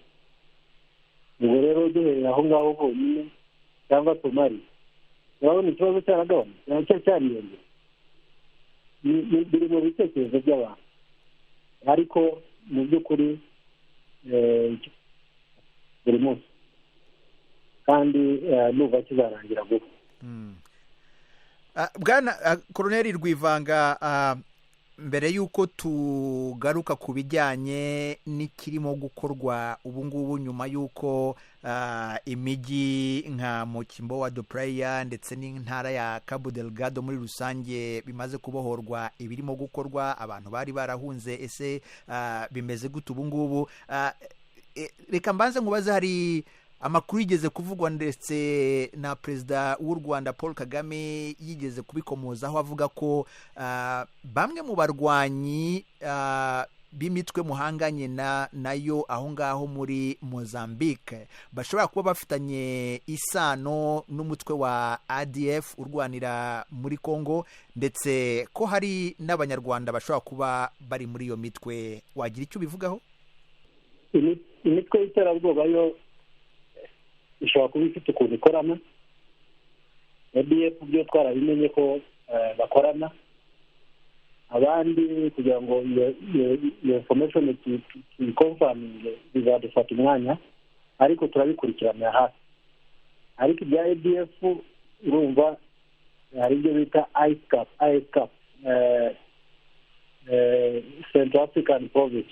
Ubwo rero duhereye aho ngaho honyine cyangwa Somali, urabona ikibazo cyaragabanutse, cyariyongera. Biri mu bitekerezo by'abantu, ariko mu by'ukuri buri munsi, kandi nuva kizarangira vuba. Bwana Koloneli Rwivanga, mbere y'uko tugaruka ku bijyanye n'ikirimo gukorwa ubu ngubu nyuma y'uko imijyi nka Mocimboa do Praia ndetse n'intara ya Cabo Delgado muri rusange bimaze kubohorwa, ibirimo gukorwa, abantu bari barahunze, ese bimeze gute ubu ngubu? Reka mbanze nkubaze, hari amakuru yigeze kuvugwa ndetse na Perezida w'u Rwanda Paul Kagame yigeze kubikomozaho, avuga ko bamwe mu barwanyi b'imitwe muhanganye nayo aho ngaho muri Mozambique bashobora kuba bafitanye isano n'umutwe wa ADF urwanira muri Congo, ndetse ko hari n'Abanyarwanda bashobora kuba bari muri iyo mitwe. Wagira icyo ubivugaho? Imitwe y'iterabwoba yo ishobora kuba ifite ukuntu ikorana. ADF byo twarabimenye ko bakorana, abandi kugira ngo iyo information tuyikonfaminge bizadufata umwanya, ariko turabikurikiranira hafi. Ariko ibya ADF urumva hari ibyo bita ISCAP, Central African Province.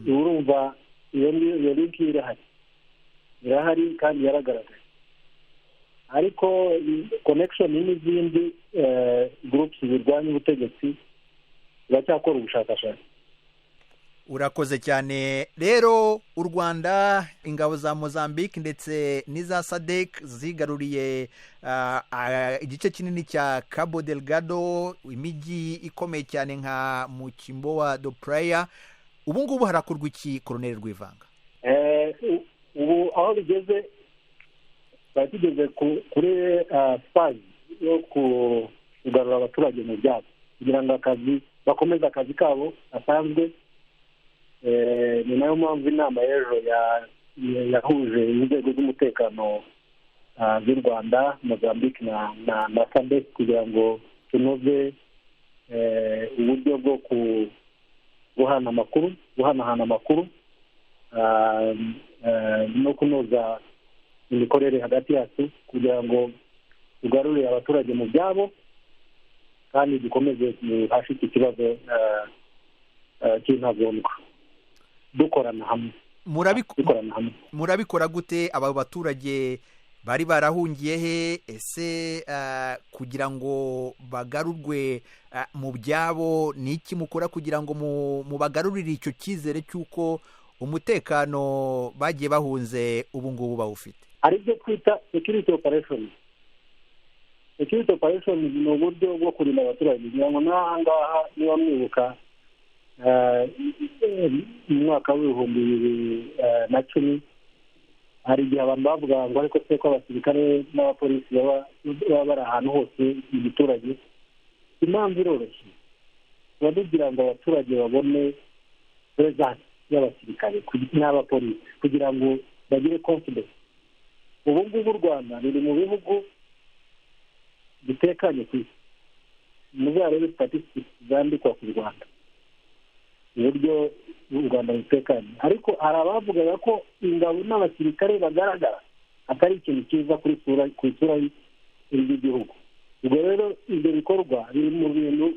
Urumva iyo link irahari kandi yaragaragaye, ariko connection n'izindi groups zirwanya ubutegetsi ziracyakora ubushakashatsi. Urakoze cyane. Rero u Rwanda, ingabo za Mozambique ndetse n'iza SADC zigaruriye igice kinini cya Cabo Delgado, imijyi ikomeye cyane nka Mocimboa do Praia. Ubu ngubu harakorwa iki, Koloneli Rwivanga? Ubu aho bigeze, bari tugeze kuri spazi yo kugarura abaturage mu byabo, kugira ngo akazi bakomeze akazi kabo gasanzwe. Ni nayo mpamvu inama y'ejo yahuje inzego z'umutekano z'u Rwanda, Mozambique na SADC, kugira ngo tunoze uburyo bwo guhanahana amakuru no kunoza imikorere hagati yacu, kugira ngo tugarure abaturage mu byabo kandi dukomeze duhashe iki kibazo cy'intagondwa dukorana hamwe. Murabikora gute? Aba baturage bari barahungiye he? Ese kugira ngo bagarurwe mu byabo ni iki mukora kugira ngo mubagarurire icyo cyizere cy'uko Umutekano bagiye bahunze ubu ngubu bawufite? Hari ibyo twita security operation. Security operation ni uburyo bwo kurinda abaturage. Kugira ngo n'aha ngaha, niba mwibuka, mu mwaka w'2010 hari igihe abantu bavuga ngo ariko se ko abasirikare n'abapolisi baba bari ahantu hose mu giturage? Impamvu iroroshye, tuba tugira ngo abaturage babone presence y'abasirikare n'abapolisi kugira ngo bagire confidence. Ubu ngubu u Rwanda ruri mu bihugu bitekanye ku isi. Muzarebe statistics zandikwa ku Rwanda, uburyo u Rwanda rutekanye. Ariko hari abavugaga ko ingabo n'abasirikare bagaragara atari ikintu cyiza ku isura y'igihugu. Ubwo rero ibyo bikorwa biri mu bintu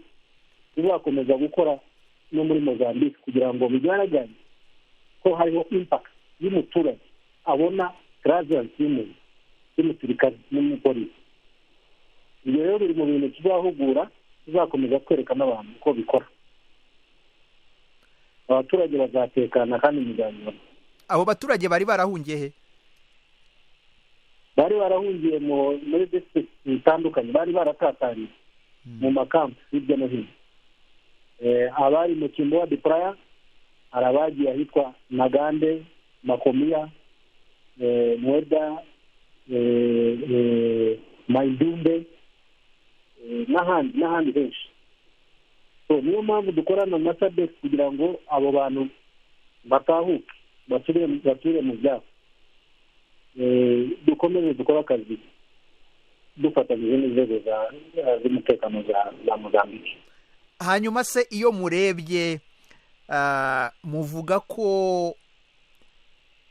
bizakomeza gukora no muri Mozambique, kugira ngo bigaragare ko hariho impact y'umuturage abona presence y'umuntu, y'umusirikare n'umupolisi. Ibyo rero biri mu bintu tuzahugura, tuzakomeza kwereka n'abantu uko bikora. Abaturage bazatekana kandi muzabibona. Abo baturage bari barahungiye he? Bari barahungiye muri district zitandukanye, bari baratatanye mu makampu hirya no hino. Abari mu Kimbowa de Praia, hari abagiye ahitwa Nagande, Makomiya, Mweda, Mayidumbe, n'ahandi henshi. So niyo mpamvu dukorana na SADC kugira ngo abo bantu batahuke, basubire mu byabo. Dukomeze dukore akazi dufatanyije n'inzego z'umutekano za Mozambique. Hanyuma se iyo murebye, muvuga ko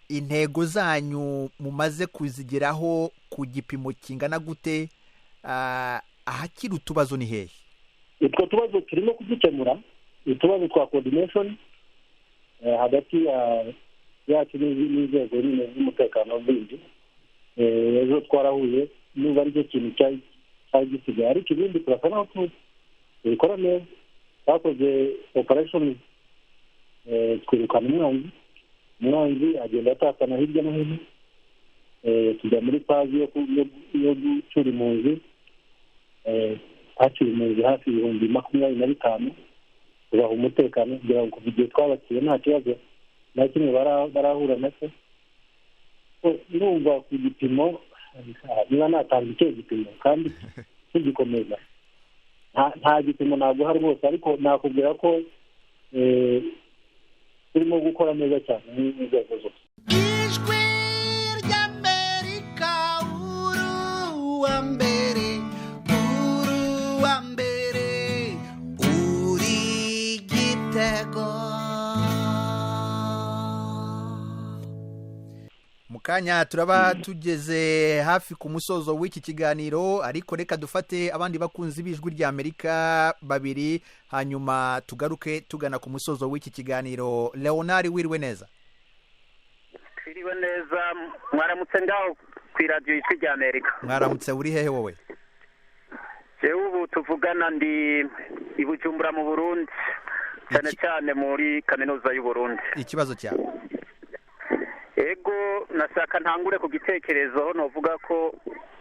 intego zanyu mumaze kuzigeraho ku gipimo kingana gute? Ahakiri utubazo ni hehe? Utwo tubazo turimo kugikemura, utubazo twa coordination hagati yacu n'inzego nyine z'umutekano zindi. Ejo twarahuye, niba aricyo kintu cyari gisigaye, ariko ibindi turasa naho tubikora neza. Twakoze operation, twirukana umwanzi agenda atatana hirya no hino. Tujya muri phase yo gucyura impunzi. Twacyura impunzi hafi 25,000, tubaha umutekano kugira ngo kuva igihe twabakiye nta kibazo na kimwe barahura nacyo. Ndumva ku gipimo, niba natanga icyo gipimo kandi tugikomeza, nta gipimo naguha rwose, ariko nakubwira ko turimo gukora neza cyane n'inzego zose. Ijwi ry'Amerika, uruwa mbere, uruwa mbere, uri igitego. Mu kanya turaba tugeze hafi ku musozo w'iki kiganiro, ariko reka dufate abandi bakunzi b'Ijwi ry'Amerika babiri, hanyuma tugaruke tugana ku musozo w'iki kiganiro. Leonard, wiriwe neza? Twiriwe neza, mwaramutse ngaho ku iradiyo Ijwi ry'Amerika. Mwaramutse, uri hehe wowe? Jewe ubu tuvugana ndi i Bujumbura mu Burundi, cyane cyane muri kaminuza y'u Burundi. Ikibazo cyawe? Ego, nashaka ntangure ku gitekerezo novuga ko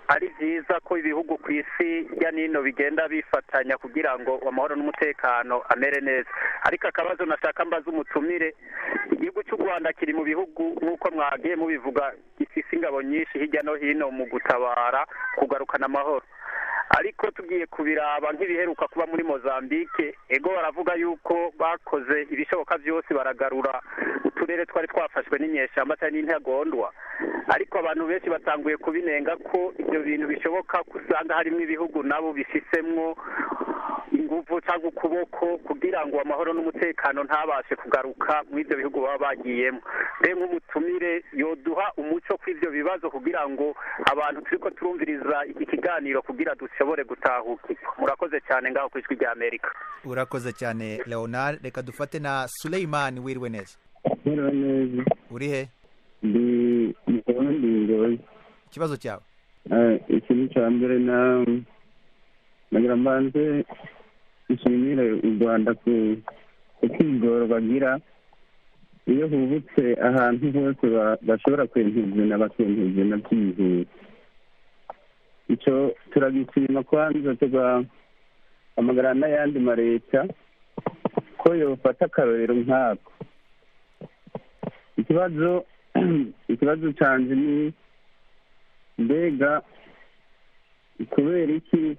ari byiza ko ibihugu ku isi ya nino bigenda bifatanya kugira ngo amahoro n'umutekano amere neza. Ariko akabazo nashaka mbaza umutumire, igihugu cy'u Rwanda kiri mu bihugu nk'uko mwagiye mubivuga gifise ingabo nyinshi hirya no hino mu gutabara kugarukana amahoro. Ariko tugiye kubiraba nk'ibiheruka kuba muri Mozambique, ego baravuga yuko bakoze ibishoboka byose baragarura uturere twari twafashwe n'inyeshyamba cyangwa n'intagondwa, ariko abantu benshi batanguye kubinenga ko ibyo bintu bishoboka ko usanga harimo ibihugu nabo bifisemwo inguvu cyangwa ukuboko kugira ngo amahoro n'umutekano ntabashe kugaruka muri ibyo bihugu baba bagiyemo. Mbe nk'umutumire yoduha umuco kw'ibyo bibazo kugira ngo abantu turiko turumviriza iki kiganiro kugira dushobore gutahukirwa. Murakoze cyane ngaho ku Ijwi rya Amerika. Urakoze cyane Leonard. Reka dufate na Suleiman, wiriwe neza? Wiriwe neza. Uri he? Ndi mu Burundi, Ngozi. Ikibazo cyawe? Ikintu cya mbere nagira mbanze nshimire u Rwanda ku kwigoro bagira Iyo hubutse ahantu hose bashobora kwentezana, bakentezana byihuse. Icyo turagishima. Kwanza tugahamagara n'ayandi mareta ko yofata akarorero nk'ako. Ikibazo cyanjye ni: mbega kubera iki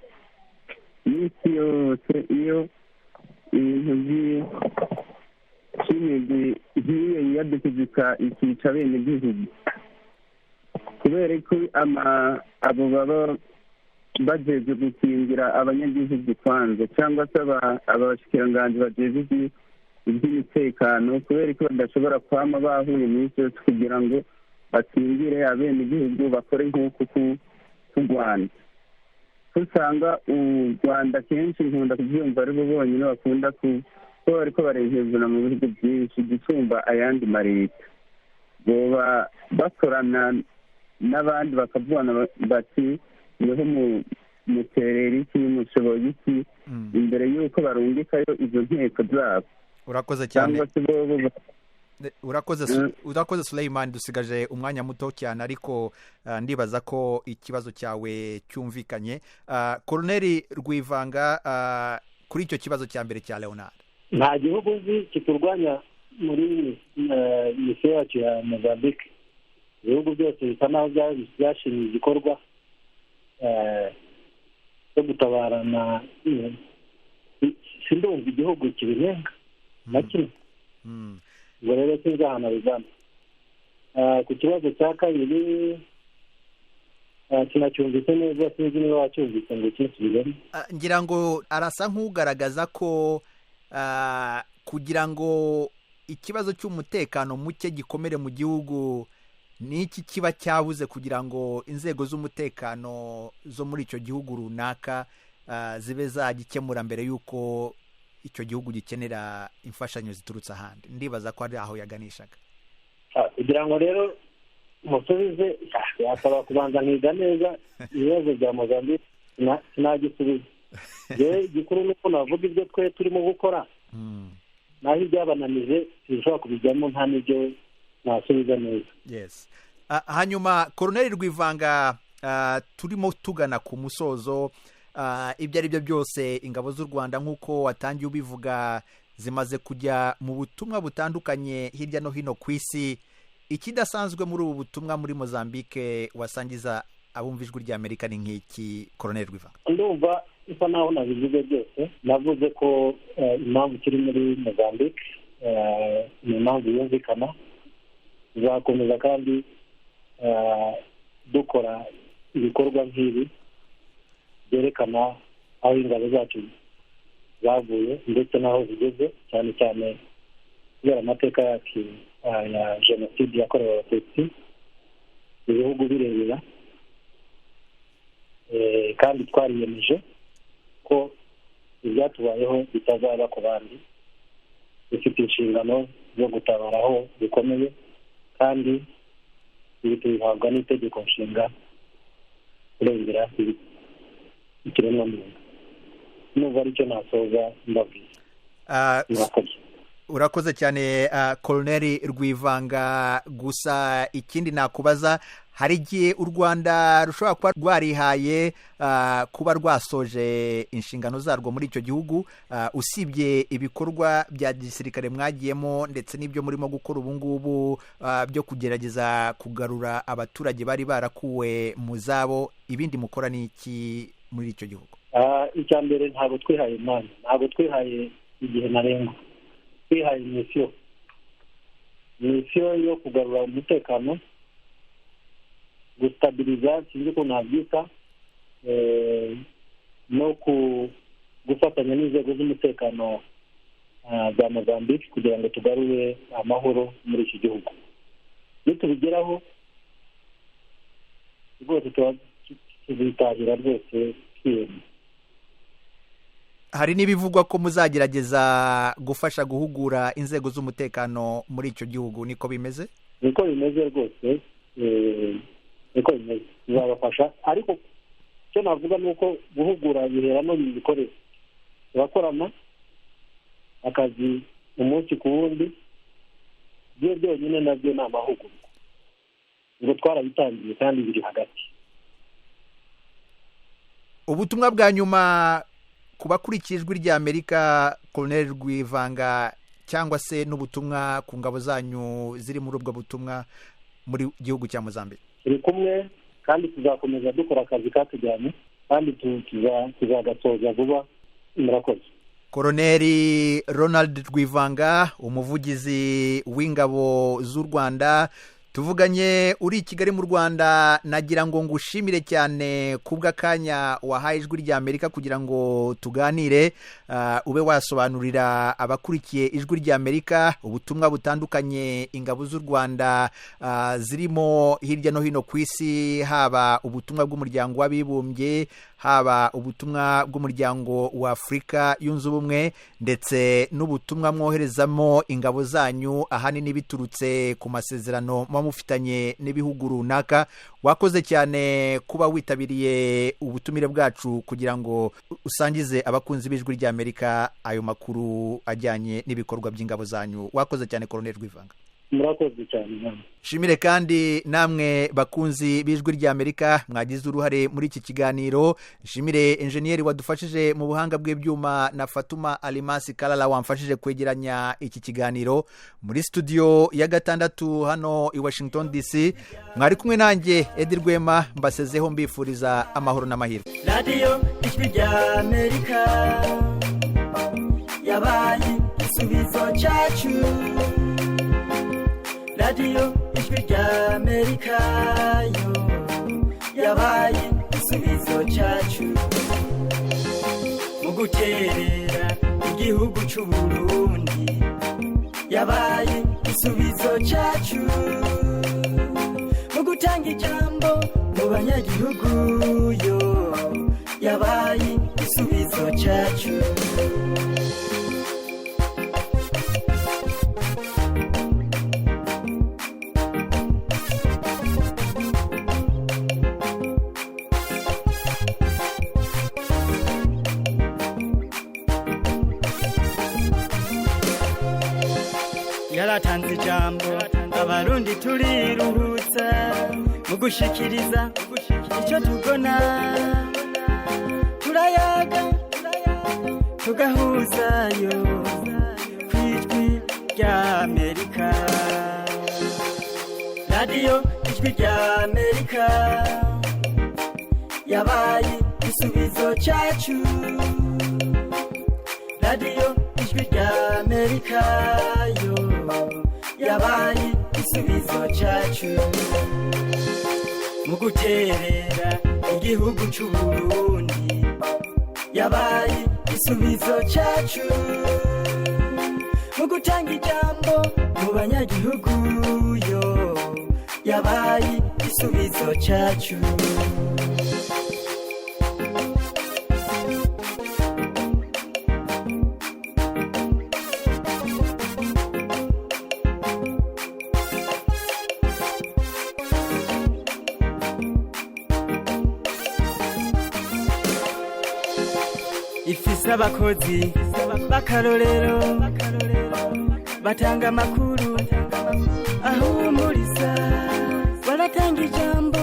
iminsi yose iyo ibintu by'imigwi nk'iyo yiyadukizika ikica bene gihugu, kubera ko abo baba bajejwe gukingira abanyagihugu kwanza, cyangwa se abashikiranganji bajejwe iby'umutekano, kubera ko badashobora kwama bahuye iminsi yose kugira ngo bakingire abenegihugu, bakore nk'uku k'u Rwanda? Usanga u Rwanda kenshi, nkunda kubyumva, ari bo bonyine bakunda kuba bariko barehezana mu bihugu byinshi gusumba ayandi mareta. Boba bakorana n'abandi bakavugana bati: "Niho muterera iki, mushoboye iki?" imbere y'uko barungikayo izo nteko zabo. Urakoze cyane. Cyangwa se bobo Urakoze Suleyman. Dusigaje umwanya muto cyane, ariko ndibaza ko ikibazo cyawe cyumvikanye. Koroneri Rwivanga, kuri icyo kibazo cya mbere cya Leonard. Nta gihugu nzi kiturwanya muri misiyo yacu ya Mozambique. Ibihugu byose bisa naho byashimye igikorwa cyo gutabarana. Sindumva igihugu kibinenga na kimwe. Ubwo rero sinzi ahantu bigana. Ku kibazo cya kabiri sinacyumvise neza, sinzi niba wacyumvise ngo kinsubizemo. Ngira ngo arasa nk'ugaragaza ko kugira ngo ikibazo cy'umutekano muke gikomere mu gihugu, ni iki kiba cyabuze kugira ngo inzego z'umutekano zo muri icyo gihugu runaka zibe zagikemura mbere y'uko icyo gihugu gikenera imfashanyo ziturutse ahandi. Ndibaza ko ari aho yaganishaga. Kugira ngo rero musubize, yasaba kubanza nkiga neza ibibazo bya Mozambique, sinagisubiza. Yewe, igikuru ni uko navuga ibyo twe turimo gukora, naho ibyabananije sinshobora kubijyamo, nta n'ibyo nasubiza neza. Yes. Hanyuma Koroneri Rwivanga, turimo tugana ku musozo. Ibyo ari byo byose, ingabo z'u Rwanda, nk'uko watangiye ubivuga, zimaze kujya mu butumwa butandukanye hirya no hino ku isi. Ikidasanzwe muri ubu butumwa muri Mozambique wasangiza abumva Ijwi ry'Amerika ni nk'iki, Koroneri Rwivanga? Ndumva isa naho nabivuze byose. Navuze ko impamvu kiri muri Mozambique ni impamvu yumvikana. Tuzakomeza kandi dukora ibikorwa nk'ibi byerekana aho ingabo zacu zavuye ndetse n'aho zigeze, cyane cyane kubera amateka yacu ya jenoside yakorewe Abatutsi ibihugu birebera. Kandi twariyemeje ko ibyatubayeho bitazaba ku bandi. Dufite inshingano zo gutabara aho bikomeye, kandi ibi tubihabwa n'itegeko nshinga kurengera ikiremwamuntu. Nubwo aricyo nasoza mbabwiye. Urakoze cyane, Koroneri Rwivanga. Gusa ikindi nakubaza, hari igihe u Rwanda rushobora kuba rwarihaye kuba rwasoje inshingano zarwo muri icyo gihugu? Usibye ibikorwa bya gisirikare mwagiyemo ndetse n'ibyo murimo gukora ubu ngubu byo kugerageza kugarura abaturage bari barakuwe mu zabo, ibindi mukora ni iki muri icyo gihugu? Icya mbere, ntabwo twihaye umwanya, ntabwo twihaye igihe ntarengwa. Twihaye mission yo kugarura umutekano, gustabiriza, sinzi ukuntu nabyita, no gufatanya n'inzego z'umutekano za Mozambique kugira ngo tugarure amahoro muri iki gihugu. Nitubigeraho rwose tuzitahira rwose twiyemye. Hari n'ibivugwa ko muzagerageza gufasha guhugura inzego z'umutekano muri icyo gihugu, niko bimeze? Niko bimeze rwose, niko bimeze. Tuzabafasha, ariko icyo navuga ni uko guhugura bihera no mu mikorere. Turakorana akazi umunsi ku wundi. Byo byonyine nabyo ni amahugurwa, ngo twarabitangiye kandi biri hagati. Ubutumwa bwa nyuma ku bakurikiye Ijwi ry'Amerika, Colonel Rwivanga, cyangwa se n'ubutumwa ku ngabo zanyu ziri muri ubwo butumwa muri gihugu cya Mozambique. Turi kumwe kandi tuzakomeza dukora akazi katujyanye, kandi tuzagatoza vuba. Murakoze. Koroneri Ronald Rwivanga, umuvugizi w'ingabo z'u Rwanda, tuvuganye uri i Kigali mu Rwanda. Nagira ngo ngushimire cyane kubw'akanya wahaye Ijwi ry'Amerika kugira ngo tuganire, ube wasobanurira abakurikiye Ijwi ry'Amerika ubutumwa butandukanye ingabo z'u Rwanda zirimo hirya no hino ku isi, haba ubutumwa bw'umuryango w'abibumbye, haba ubutumwa bw'umuryango wa Afurika yunze ubumwe, ndetse n'ubutumwa mwoherezamo ingabo zanyu ahanini biturutse ku masezerano mufitanye n'ibihugu runaka. Wakoze cyane kuba witabiriye ubutumire bwacu kugira ngo usangize abakunzi b'Ijwi ry'Amerika ayo makuru ajyanye n'ibikorwa by'ingabo zanyu. Wakoze cyane, Colonel Rwivanga. Murakoze cyane. Shimire kandi namwe bakunzi b'Ijwi ry'Amerika mwagize uruhare muri iki kiganiro. Shimire enjeniyeri wadufashije mu buhanga bw'ibyuma na Fatuma Alimasi Kalala wamfashije kwegeranya iki kiganiro muri studio ya 6 hano i Washington DC. Mwari kumwe nanjye Edi Rwema, mbasezeho mbifuriza amahoro n'amahirwe. Radio Ijwi ry'Amerika yabaye igisubizo cyacu. Radio Ijwi ry'Amerika yo yabaye igisubizo cyacu. Mu guterera igihugu cy'u Burundi yabaye igisubizo cyacu. Mu gutanga ijambo mu banyagihugu yo yabaye igisubizo cyacu. Yaratanze ijambo, abarundi turiruhutsa mu gushikiriza icyo tubona, turayaga tugahuzayo ku Ijwi ry'Amerika. Radio Ijwi ry'Amerika yabaye igisubizo cyacu. Radio Ijwi ry'Amerika yo yabaye igisubizo cyacu. Mu guterera igihugu cy'u Burundi yabaye igisubizo cyacu. Mu gutanga ijambo mu banyagihugu yo yabaye igisubizo cyacu. Ifise abakozi b'akarorero batanga amakuru ahumuriza, baratanga ijambo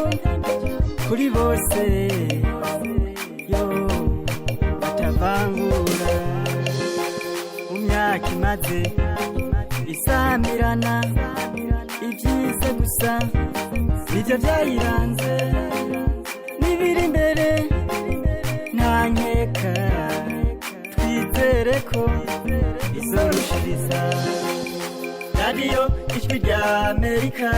kuri bose yo batavangura. Mu myaka imaze isamirana ibyiza gusa nibyo byayiranze, n'ibiri imbere nta nkeka. Twizere ko izorushiriza. Radio Ijwi ry'Amerika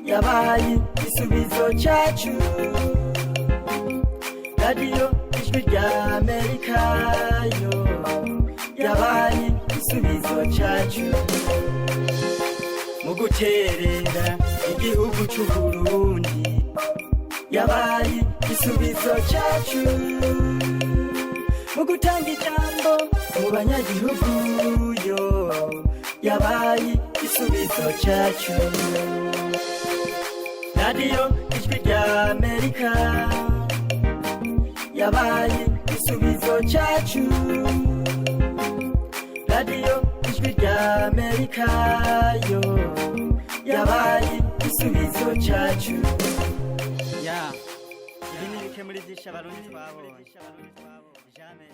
yabaye igisubizo cyacu. Radio Ijwi ry'Amerika yo yabaye igisubizo cyacu. Mu guterera igihugu cy'u Burundi yabaye igisubizo cyacu. Mu gutanga ijambo mu banyagihugu yo yabaye igisubizo cyacu. Radio Ijwi ry'Amerika yabaye igisubizo cyacu. Radio Ijwi ry'Amerika. Amerika yo yabaye igisubizo cyacu. Ya, ibi ni bike muri byinshi Abarundi twabonye. James.